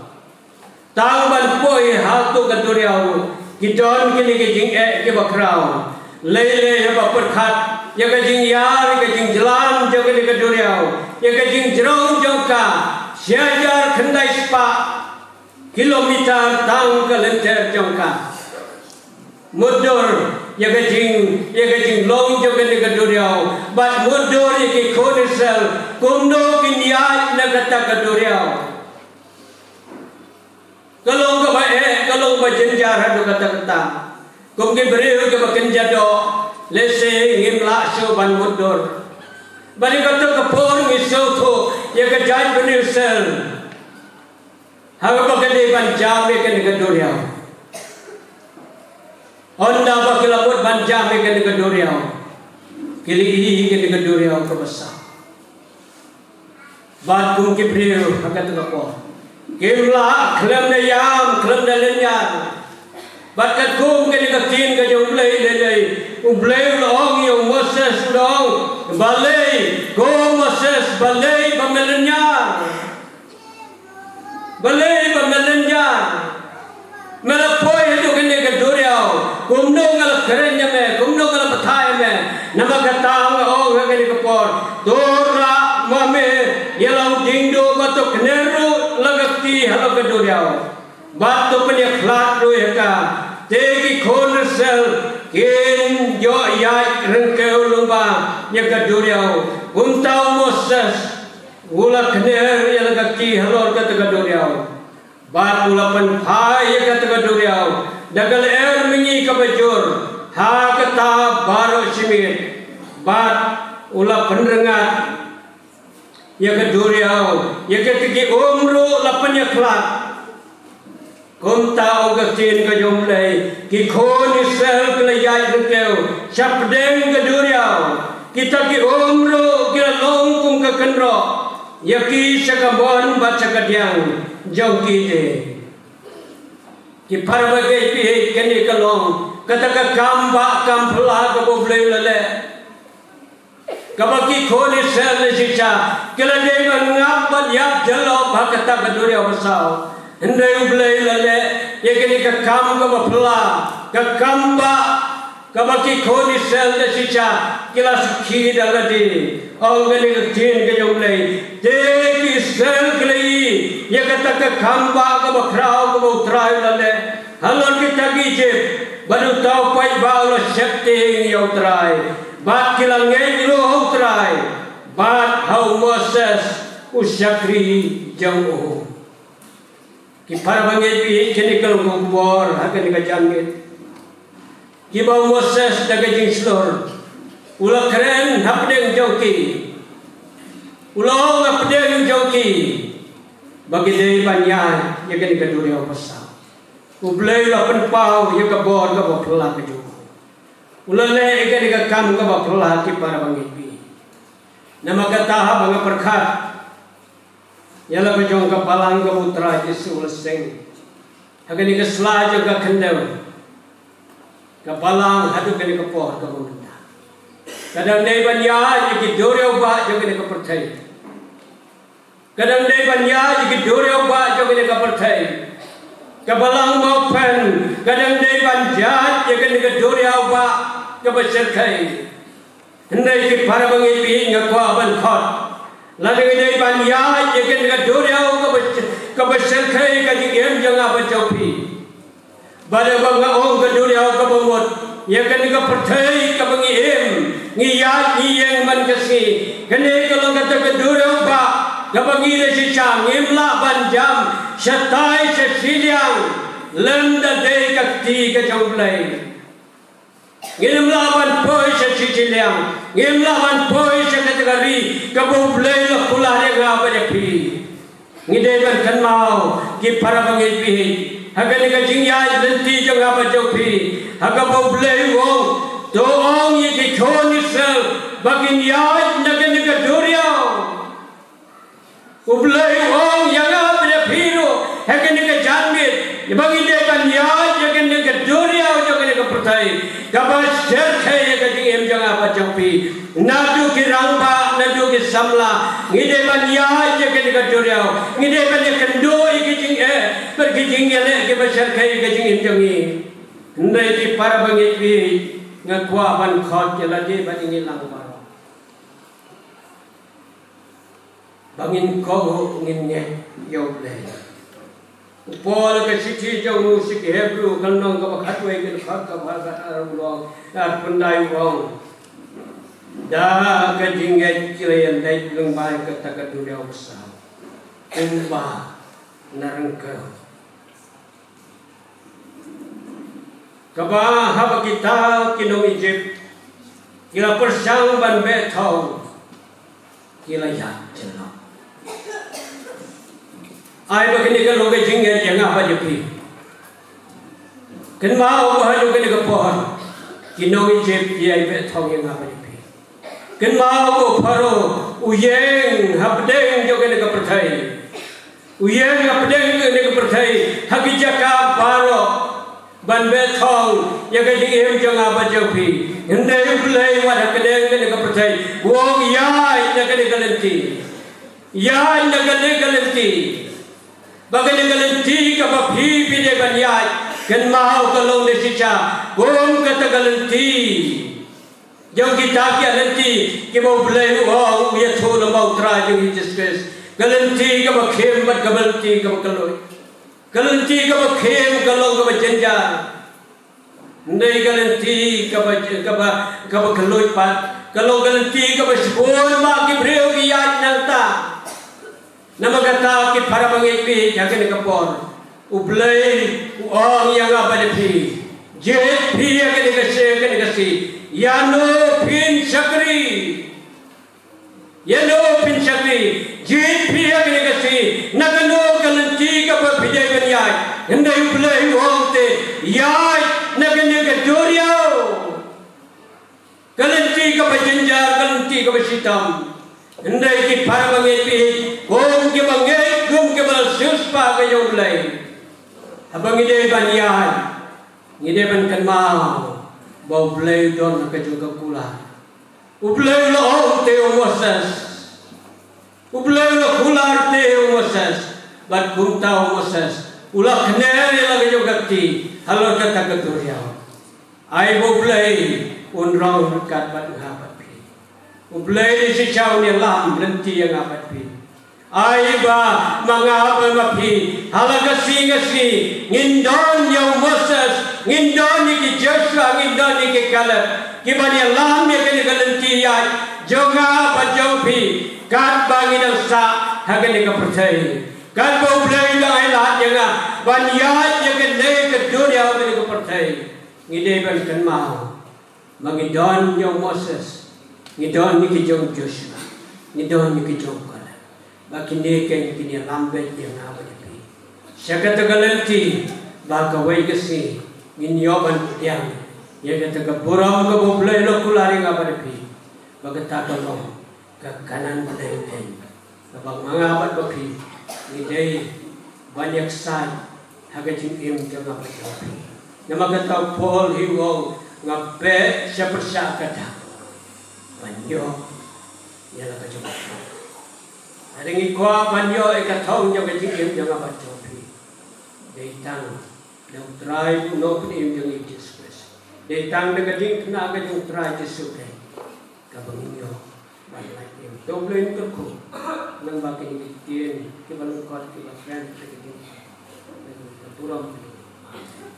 Tang ban poi ha kato ka duriaw ruh ki don kine ki jingeh kiba khraw. Lei lei haba pyrkhat ïa ka jingïar, ïa ka jingjlan jong kane ka duriaw, ïa ka jingjrong jong ka, shi hajar khyndai spah kilometer tang ka lynter jong ka. Mutdur ïa ka jing, ïa ka jinglong jong kane ka duriaw, bad mutdur ïa ki khun Israel kumno kin ïaid na kata ka duriaw. Ka long kaba eh, ka long kaba jynjar haduh katta katta. Kum ki briew kiba kynja doh, lehse ngim lah shuh ban mutdur. Bad ïa kata ka por ngi sngewthuh ïa ka jaitbynriew Israel, haba ka dei ban jam ïa kane ka duriaw, ynda ba ki la mut ban jam ïa kane ka duriaw, ki la ïohi ïa kane ka duriaw kaba saw. Bad kum ki briew ha kata ka por, kim lah khlem da ïam, khlem da lynñiar. Bad katkum kane ka ktien ka jong U Blei, lei lei U Blei u la ong ïa u Moses, u la ong, balei ko Moses, balei ba me lynñiar? Balei ba me lynñiar? Me la poi haduh kane ka duriaw, kumno nga la kren ïa me, kumno nga la batai ïa me? Namar kata nga ong ha kane ka por, to rah ma me ïa la u diengduh, bad to kner ruh la ka kti halor ka duriaw, bad to pynïakhlad ruh ïa ka. Te ki khun Israel kin ïoh ïaid ryngkew lyngba ïa ka duriaw. Kumta u Moses u la kner ïa la ka kti halor kata ka duriaw, bad u la pynphai ïa kata ka duriaw da ka lyer mihngi kaba jur ha kata baroh shi miet, bad u la pynrngat ïa ka duriaw, ïa kata ki um ruh la pynïakhlad. Kumta ong ka ktien ka jong U Blei, ki khun Israel ki la ïaid ryngkew sha pdeng ka duriaw. Kita ki um ruh ki la long kum ka kynroh ïa ki sha ka mon bad sha ka diang jong ki te. Ki para bangeit, phi, kane ka long kata ka kam bah kam phylla kaba U Blei u la leh, kaba ki khun Israel ne shisha ki la dei ban ngap ban ïap jyllop ha kata ka duriaw basaw. Hynrei U Blei u la leh ïa kane ka kam kaba phylla, ka kam bah, kaba ki khun Israel ne shisha ki la sakhi da lade. Ong kane ka ktien ka jong U Blei, te ki Israel ki la ïohi ïa kata ka kam bah kaba khraw kaba U Trai u la leh halor kita ki Ijipt, bad uta u paidbah u la sheptieng ïa U Trai, bad ki la ngeit ruh ha U Trai bad ha u Moses u shakri jong u. Ki para bangeit, phi, kane ka long ka khubor ha kane ka janmiet, kiba u Moses da ka jingshlur u la kren hapdeng jong ki, u la ong hapdeng jong ki ba ki dei ban ïaid ïa kane ka duriaw basaw. U Blei u la pynpaw ïa ka bor kaba phylla ka jong u. U la leh ïa kane ka kam kaba phylla, ki para bangeit, phi. Namar kata haba nga pyrkhat ïa la ka jong ka balang kaba U Trai Jisu u la seng ha kane ka sla jong ka khyndew, ka balang haduh kane ka por kaba mynta ka dang dei ban ïaid ïa ki duriaw bah jong kane ka pyrthei. Ka dang dei ban ïaid ïa ki duriaw bah jong kane ka pyrthei. Ka balang Mawphen ka dang dei ban ïaid ïa kane ka duriaw bah kaba shyrkhei. Hynrei ki para bangeit, phi, nga kwah ban khot, lada ngi dei ban ïaid ïa kane ka duriaw kaba, kaba shyrkhei ka jingim jong nga bad jong phi. Bad ba nga ong ka duriaw kaba mut, ïa kane ka pyrthei kaba ngi im, ngi ïaid ngi ïeng man ka sngi, kane ka long kata ka duriaw bah kaba ngi da shisha ngim lah ban jam shatai sha shiliang lymda dei ka kti ka jong U Blei. Ngim lah ban poi sha shi shiliang, ngim lah ban poi sha kata ka ri kaba U Blei u la kular ïa nga bad ïa phi. Ngi dei ban kynmaw, ki para bangeit, phi, ha kane ka jingïaid lynti jong nga bad jong phi, ha kaba U Blei u ong, To ong ïa ki khun Israel ba kin ïaid na kane ka duriaw. U Blei u ong ïa nga bad ïa phi ruh ha kane ka janmiet, ba ngi dei ban ïaid ïa kane ka duriaw jong kane ka pyrthei kaba shyrkhei ïa ka jingim jong nga bad jong phi. Naduh ki rangbah, naduh ki samla, ngi dei ban ïaid ïa kane ka duriaw. Ngi dei ban ïakynduh ïa ki jingeh bad ki jingïaleh kiba shyrkhei ïa ka jingim jong ngi. Hynrei ki para bangeit, nga kwah ban khot ïa lade bad ïa ngi lang baroh ba ngin kohnguh, ngin ngeit ïa U Blei. U Paul ha ka shithi jong u sha ki Hebru, ka lynnong kaba khatwei, ka dkhot kaba khatar, u ong, arphew khyndai, u ong: Da ka jingngeit ki la ïaleit lyngba kata ka duriaw basaw, kumba na ryngkew, kaba haba kita ki nong Ijipt ki la pyrshang ban beh thong, ki la ïap jyllop. Ai ba kane ka long ka jingngeit ïa nga bad ïa phi. Kynmaw ba ha kane ka por ki nong Ijipt ki ïai beh thong ïa nga bad ïa phi. Kynmaw ba u Pharaoh u ïeng hapdeng jong kane ka pyrthei. U ïeng hapdeng jong kane ka pyrthei ha ki jaka baroh ban beh thong ïa ka jingim jong nga bad jong phi. Hynrei U Blei wat hapdeng kane ka pyrthei u ong: Ïaid na kane ka lynti. Ïaid na kane ka lynti. Ba kane ka lynti kaba phi phi dei ban ïaid, kynmaw ka long da shisha kum kata ka lynti jong kita ki lynti kiba U Blei u ong u ïathuh lyngba U Trai jong ngi Jisu Khrist. Ka lynti kaba khim bad ka lynti kaba kylluid. Ka lynti kaba khim ka long kaba jynjar. Hynrei ka lynti kaba, kaba, kaba kylluid pat ka long ka lynti kaba shibun ma ki briew ki ïaid nangta. Namar kata ki para bangeit, phi ha kane ka por U Blei u ong ïa nga bad ïa phi: Jied phi ha kane ka sngi, kane ka sngi, ïano phin shakri. Ïano phin shakri. Jied phi ha kane ka sngi na kano ka lynti kaba phi dei ban ïaid. Hynrei U Blei u ong te: Ïaid na kane ka duriaw. Ka lynti kaba jynjar, ka lynti kaba shitom. Hynrei ki para bangeit, phi kum kiba ngeit, kum kiba siewspah ka jong U Blei, haba ngi dei ban ïaid, ngi dei ban kynmaw ba U Blei u don ha ka jong ka kular. U Blei u la ong te u Moses. U Blei u la kular te u Moses. Bad kumta u Moses u la kner ïa la ka jong ka kti halor kata ka duriaw. Ai ba U Blei un rong ryngkat bad nga bad phi. U Blei da shisha un ïalam lynti ïa nga bad phi. Ai ba ma nga bad ma phi ha la ka sngi ka sngi ngin don ïa u Moses, ngin don ïa ki Joshua, ngin don ïa ki Caleb, kiban ïalam ïa kane ka lynti ïaid jong nga bad jong phi, katba ngi dang sah ha kane ka pyrthei. Katba U Blei u dang ailad ïa nga ban ïaid ïa kane ka duriaw, kane ka pyrthei, ngi dei ban kynmaw ba ngi don ïa u Moses, ngi don ïa ki jong Joshua, ngi don ïa ki jong Caleb. Ba kine keiñ kin ïalam beit ïa nga bad ïa phi sha kata ka lynti, ba kawei ka sngi ngin ïoh ban pdiang ïa kata ka burom kaba U Blei u la kular ïa nga bad ïa phi, ba kata ka long ka Kanaan bneng, kaba ma nga bad ma phi ngi dei ban ïaksaid ha ka jingim jong nga bad jong phi. Namar kata u Paul hi u ong, nga beh sha pyrshah ka dak ban ïoh ïa la ka jong phi. Lada ngi kwah ban ïoh ïa ka thong jong ka jingim jong nga bad jong phi, dei tang da U Trai bad u Nongpynim jong ngi Jisu Khrist. Dei tang da ka diengphna ka jong U Trai Jisu Khrist kaba ngin ïoh ban lait im. To U Blei un kyrkhu lyngba kine ki ktien kiba lyngkot kiba kren ha ka jingim ka burom. Amen.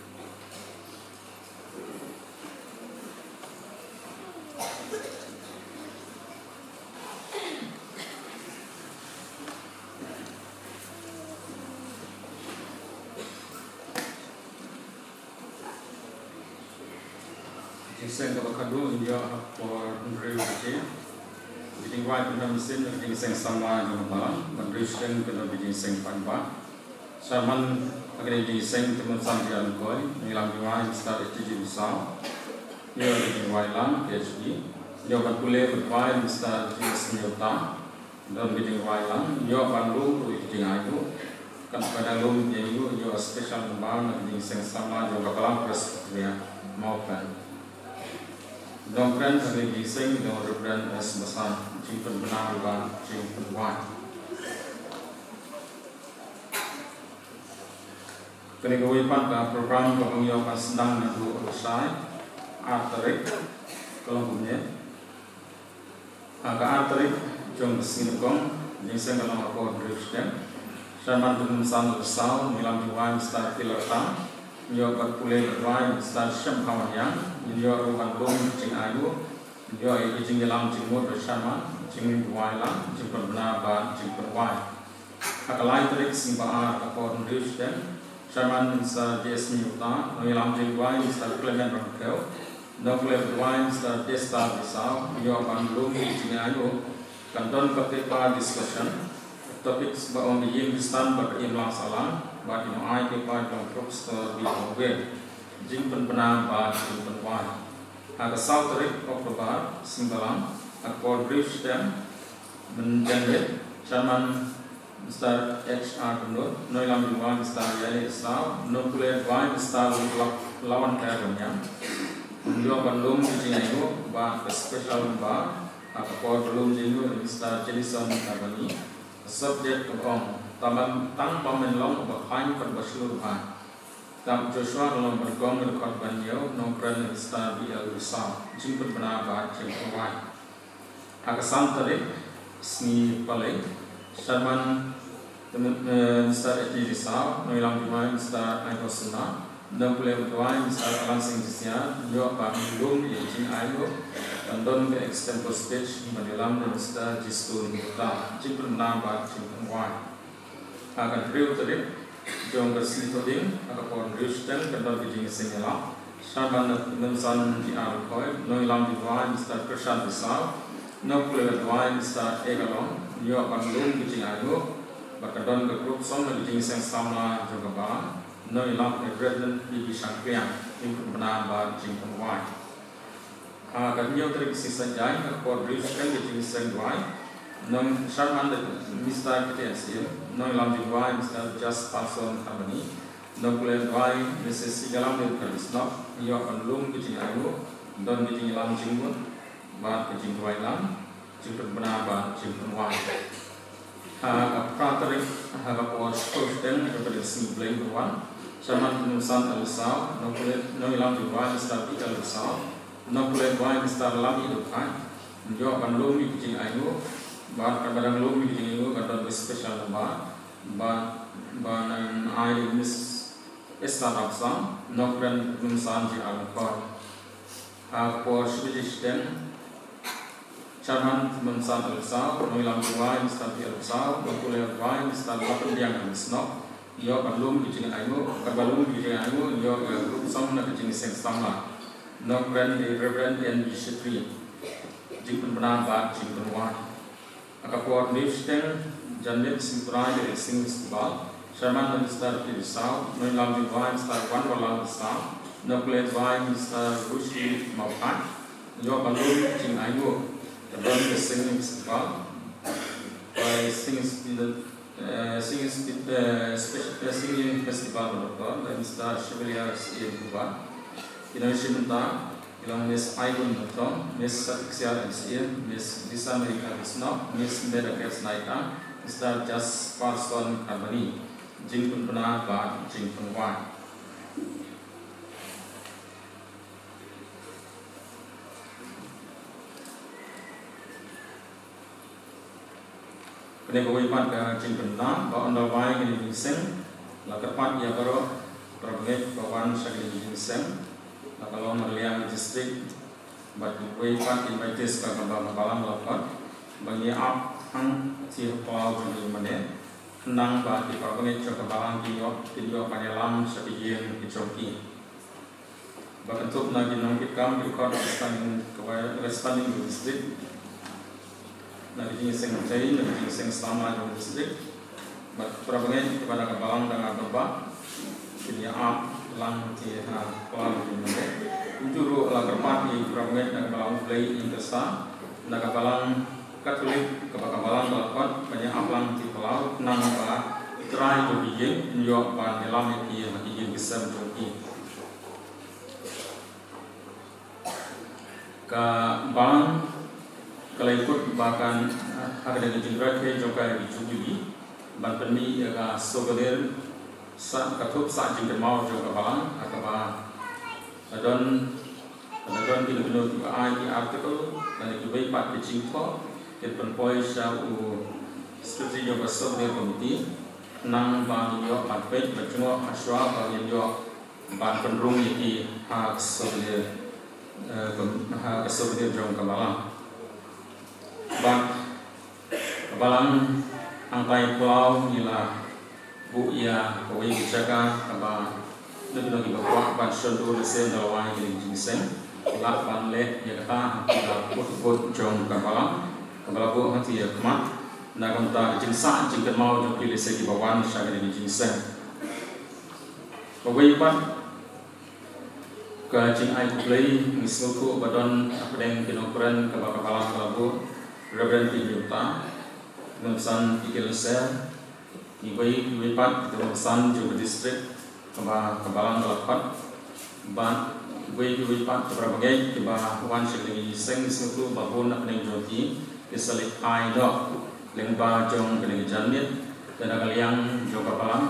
Jingïaseng kaba khadduh ngin ïoh ha ka por hynriew baje. Ka jingduwai pyndem mynsiem na ka jingïaseng samla jong ka balang, ban hynriew shiteng ka don ka jingïaseng paidbah. Chairman ha kane ka jingïaseng, Tymmen San Jia Lyngkoi, nongïalam jong nga Mister H T G Busaw. Ïoh ka jingduwai lang, P H D. Ïoh ban pule bad duwai Mister James Nyota. Don ka jingduwai lang, ïoh ban lum ruh ka jingaiñguh. Kan ïoh ban lum ka jingaiñguh, ïoh special number na ka jingseng samla jong ka Balang Presbyteria Mawphlang. Don kren ha ka jingseng jong Reverend S Basan, jingpynbna bad jingpynduwai. Kane kawei pat ka program kaba ngi ïoh ban sdang naduh u Lashai, ar tarik, ka long kumne. Ha ka ar tarik jong ka sngi nyngkong, jingseng ka long ha ka por hynriew shiteng. Sharman Kynhun San Lasau, ngi lam jingduwai Mister T. Latang, ngi ïoh ban pule bad duwai Mister Shemkha Wanniang, ngi ïoh ruh ban lum jingaiñguh, ngi ïoh ïa ka jingïalam jingmut bad Sharman, jingduwai lang, jingpynbna bad jingpynduwai. Ha ka lai tarik sngi ba ar ka por hynriew shiteng, Sharman Mister J S Nyota, nongïalam jingduwai Mister Clement Rangkhew, nongpule bad duwai Mister Desta Lasau, ïoh ban lum ïa ka jingaiñguh, kan don ka paper discussion, topics ba ong ka ïing Khristan bad ka imlang sahlang, bad ïa ka paper jong Professor B. Hongwe, jingpynbna bad jingpynduwai. Ha ka saw tarik October, sngi Balang, ha ka por hynriew shiteng, mynjane, Sharman Mister H R Kundut, nongïalam jingduwai Mister Yali Lasau, nongpule bad duwai Mister Law-, Lawan Khair Wanniang. Ngi ïoh ban lum ka jingaiñguh bad ka special number, ha ka por ba lum jingaiñguh Mister Jenison Karbani. Subject ka ong, tang ban, tang ba men long uba khlaiñ bad uba shlur bha. Tang Joshua ka long ba dei kong, ka dei khot ban ïew, nongkren Mister B L Lasau, jingpynbna bad jingpynduwai. Ha ka san tarik, sngi Palei, Sharman, eh, Mister H D Lasau, nongïalam jingduwai Mister Aiko Suna, nongpule bad duwai Mister Alan Singh Jisia, ïoh ban lum ïa ka jingaiñguh, kan don ka extempore speech ban ïalam da Mister Jistun Gupta, jingpynbna bad jingpynduwai. Ha ka hynriew tarik jong ka sngi Thohdieng, ha ka por hynriew shiteng, kan don ka jingïaseng ïalam. Sharman Kynhun San J R Khoi, nongïalam jingduwai Mister Krishan Lasau, nongpule bad duwai Mister A. Kalong, ïoh ban lum ka jingaiñguh, bad kan don ka group song na ka jingseng samla jong ka Balang, nongïalam Reverend P B Shangpliang, jingpynbna bad jingpynduwai. Ha ka hynñiew tarik sngi Saitjaiñ, ha ka por hynriew shiteng, ka jingseng duwai, nong Sharman da Mister K T N C M, nongïalam jingduwai Mister Jas Parson Karbani, nongpule duwai Missus Sigalam Dewkar Bisnok, ïoh ban lum ka jingaiñguh, don ka jingïalam jingmut bad ka jingduwai lang, jingpynbna bad jingpynduwai. Ha ka phra tarik, ha ka por shiphew shiteng, ha ka tarik sngi Blei ba wan, Sharman Kynhun San Lasau, nongpule, nongïalam jingduwai Mister P L Lasau, nongpule duwai Mister Lam Idukhai, ïoh ban lum ïa ka jingaiñguh, bad katba dang lum ïa ka jingaiñguh, ka don ka special number, bad, bad nang ai Miss Esther Absang, nongkren Kynhun San J R Longkor. Ha ka por shi baje shiteng, Sharman Kynhun San Lasau, nongïalam jingduwai Mister P L Lasau, nongpule duwai Mister Lapyndiang Bisnok, ïoh ban lum ka jingaiñguh, katba lum ka jingaiñguh, ïoh ka group song na ka jingseng samla. Nongkren dei Reverend N B Shetty. Jingpynbna bad jingpynduwai. Ha ka por hynriew shiteng, janmiet sngi Trai ka Singing Festival, Sharman da Mister P Lasau, nongïalam jingduwai Mister Wanwala Lasau, nongpule duwai Mister Rushi Mawphai, ïoh ban lum ka jingaiñguh, ka don ka Singing Festival, ka Singing Festival, eh, Singing Festi-, eh, Speci-, eh, Singing Festival, Doctor, da Mister Chevalier S A Buba. Ki nongshim bynta, ki long Miss Aibun Nongtong, Miss Satiksia M C M, Miss Lisa Mary Karbisnok, Miss Meda Kers Naita, Mister Jasperson Karbani, jingpynbna bad jingpynduwai. Kane kawei pat ka jingpynbna, ba ynda wai kane ka jingseng, la kyrpad ïa baroh para bangeit ba wan sha kane ka jingseng, la ka long na Liang District, bad kawei pat ki invitees ka, ka ba, ka balang la pat, ba ngi ap hangtei ha khlaw jong ka ïing mane, khnang ba ki para bangeit jong ka balang kin ïoh, kin ïoh ban ïalam sha ki ïing ki jong ki. Ba kynthup na ki nongkitkam ki khot ka standing, ka wai, ka standing district. Na ka jingseng jai, na ka jingseng samla jong district. Bad para bangeit kiba na ka balang da nga ba ba. Kin ïa ap Lang ti ha Balang ti mane. Utu ruh la kyrpad ïa ki para bangeit na ka Balang Blei Intersa, na ka Balang Katholik, kaba ka Balang ka la khot ban ïa ap lang ti Palau, khnang ba ki trai jong ki ïing kin ïoh ban ïalam ïa ki ha ki ïing ki sem jong ki. Ka Balang ka la ïakut ba kan, ha kane ka jingrakhe jong ka ïa ki Jubili, ban pynmih ïa ka souvenir sah, ka thup sah jingkynmaw jong ka Balang, ha kaba la don, la don kino kino kiba ai ki article lane kiwei pat ki jingthoh, kin pynpoi sha u Secretary jong ka Souvenir Committee, khnang ba ngin ïoh ban peit, ban jngoh, ha shuwa ba ngin ïoh ban pynrung ïa ki ha ka souvenir, eh, ha ka souvenir jong ka Balang. Bad ka Balang Hangtai Palau ngi la buh ïa kawei ka jaka kaba kino kino kiba kwah ban shon dur lehse ynda la wai ïa ka jingïaseng, lah ban leh ïa kata ha ka kut kut jong ka Balang kaba la buh hangtei ha khmat, na ka bynta ka jingsah jingkynmaw jong ki lehse kiba wan sha ka jingïaseng. Kawei pat ka jingai khublei, ngi sngewthuh ba don hapdeng ki nongkren kaba ka Balang ka la buh, Reverend P. Nyuta, Nongsan P. K. Lynser, kiwei kiwei pat ki nongsan jong ka district kaba ka Balang ka la khot, bad kiwei kiwei pat ki para bangeit kiba wan sha kane ka jingïaseng, ngi sngewthuh ba bun hapdeng jong ki ki sa leit phai noh lyngba jong kane ka janmiet, te na ka liang jong ka Balang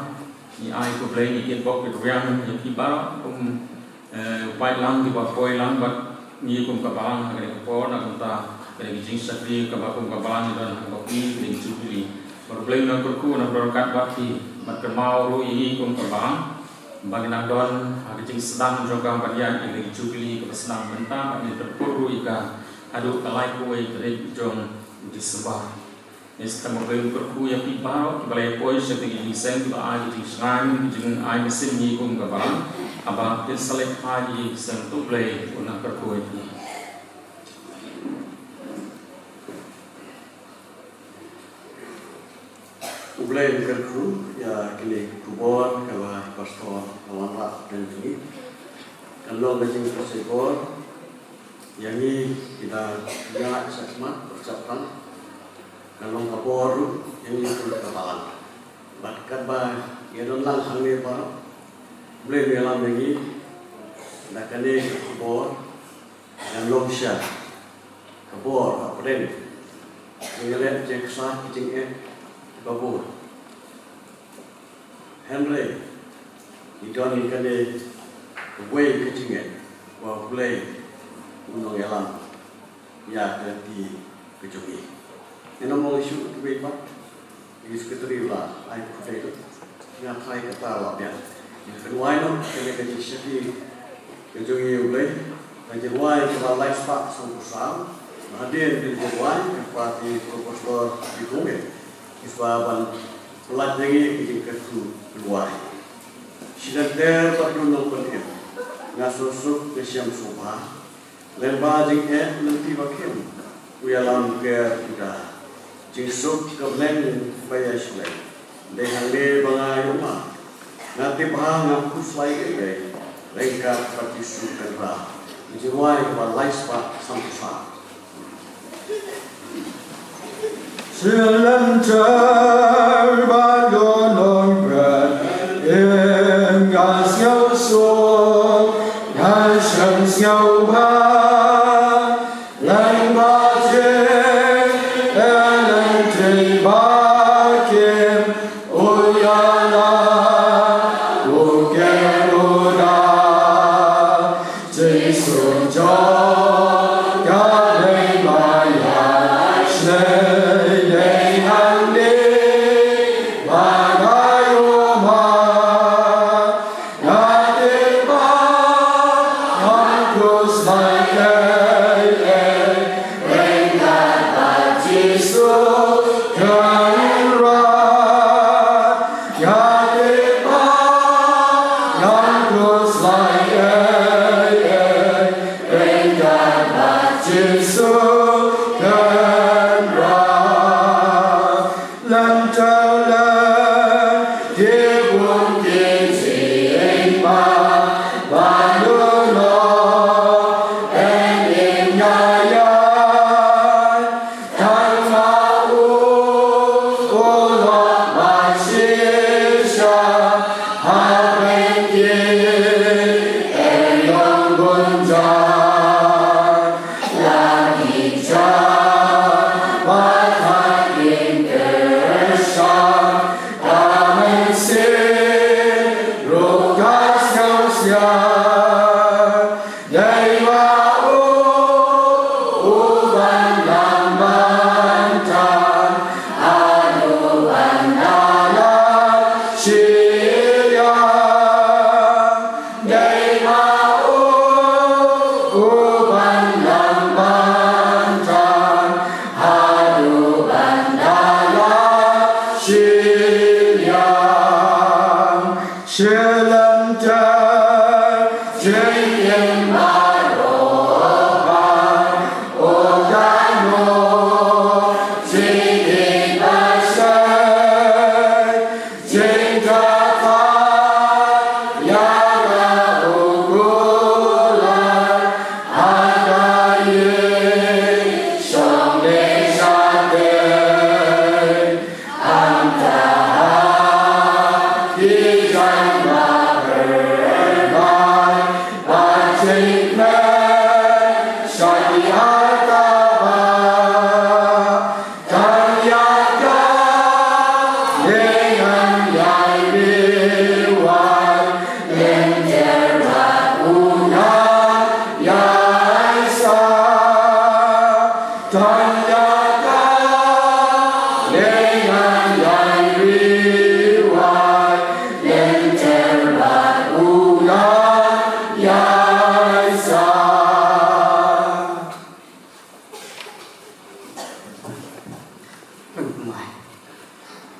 ngi ai khublei, ngi kitbok kitrwiang ïa phi baroh kum, eh, u paidlang kiba poi lang bad ngi kum ka Balang ha kane ka por, na ka bynta kane ka jingshakri kaba kum ka Balang ngi don ha kaba plie kane ka Jubili. Bad U Blei un nang kyrkhu, un nang don ryngkat bad phi, bad kynmaw ruh ïa ngi kum ka Balang ba ngin nang don ha ka jingsdang jong ka ban ïaid ïa kane ka Jubili kaba sdang mynta, bad ngin pynpur ruh ïa ka haduh ka laiphew wei tarik jong u December. Ngi sa kynmaw, U Blei un kyrkhu ïa phi baroh kiba la ïa poi sha kane ka jingïaseng, kiba ai ka jingshngaiñ, ka jingai mynsiem ïa ngi kum ka Balang, haba kin sa leit phai ïa ka jingïaseng, to U Blei un nang kyrkhu ïa phi. U Blei un kyrkhu ïa kine ki khubor kaba i Pastor la wanrah hapdeng jong ngi. Kan long ka jingpynshlur ïa ngi kiba ïaid shakhmat bad shaphrang. Kan long ka bor ruh ïa ngi kum ka Balang. Bad katba ngi don lang hangne baroh, U Blei un ïalam ïa ngi da kane ka khubor. Ngan long sha ka bor hapdeng jingïaleh jingksa ki jingeh kiba bun. Hynrei ngi don kane kawei ka jingngeit ba U Blei un nang ïalam ïa ka lynti ka jong ngi. Ngin ym ong shuh kiwei pat. Ngi Secretary la ai khublei ruh. Nga phai kata la biang. Ngi kynwai noh kane ka jingshakri ka jong ngi ïa U Blei. Ka jingrwai kaba lai spah sanphew saw. Hadien ka jingrwai ka party Professor Pi Kongwei, ngi sa ban pyllait ïa ngi ka jingkyrkhu kynwai. Shi lynter bad u nongpynim, nga sngewsuk nga shem sngewbha. Lyngba jingeh lynti ba khim, u ïalam ker u da. Jingsuk ka bneng ba ïa shlei, dei hangne ba nga ïoh ma. Nga tip ba ngam khuslai ei ei, ryngkat bad Jisu kynrad. Ka jingrwai kaba lai spah sanphew saw. Shi lynter bad u nongpynim, nga sngewsuk nga shem sngewbha. Lyngba jingeh lynti ba khim, u ïalam u ker u da. Jisu jong ka dei ba ïa shlei, dei hangne ba nga ïoh ma. Nga tip ba ngam khuslai ei ei, ryngkat bad Jisu kynrad. Nga tip ba ngam khuslai ei ei, ryngkat bad Jisu kynrad. Lynter lynti bun ki jingma.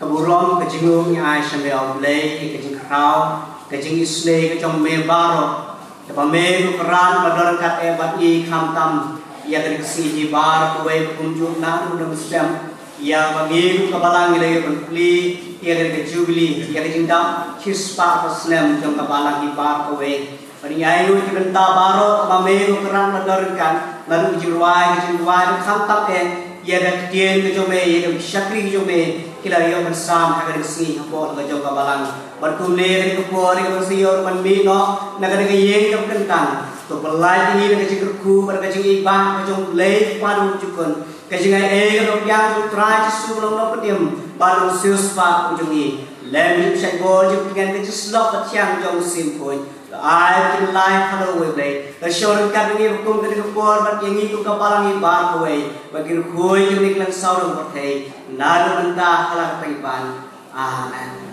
Ka burom, ka jingngeit ngi ai sha me, A Blei, ka jingkhraw, ka jingisynei ka jong me baroh. Kaba me ruh kyrpad ba don ryngkat eh bad ngi, khamtam ïa kane ka sngi hi baroh kawei, kumjuh na ruh dang stem ïa ba ngi ruh ka balang ngi la ïoh ban plie ïa kane ka jubili, ïa ka jingdap shispah ka snem jong ka balang hi baroh kawei. Bad ngi ai ruh ki bynta baroh kaba me ruh kyrpad ba don ryngkat, naduh ka jingrwai, ka jingrwai, bad khamtam eh ïa ka ktien ka jong me, ïa ka shakri ka jong me, ki la ïoh ban sam ha kane ka sngi hapoh ka jong ka balang. Bad kumne ha kane ka por, ïa kaba sa ïoh ban mih noh na kane ka ïing kaba kyntang, to pynlait ïa ngi da ka jingkyrkhu bad ka jingibah ka jong U Blei Kpa Jukun, ka jingai ei ka dong biang jong U Trai Jisu ba long Nongpynim bad Nongsiewspah u jong ngi. Lem ïa u shaibor jingpyngen ka jingsyllok bathiang jong u Syiem Khuid. Ai kin lai halor kawei Blei, la shong ryngkat bad ngi ba kum kane ka por bad ïa ngi kum ka balang hi baroh kawei, ba kin khuid ïa kane ka lyngsaw dong pyrthei naduh mynta ha la ka pyrthei ban. Amen.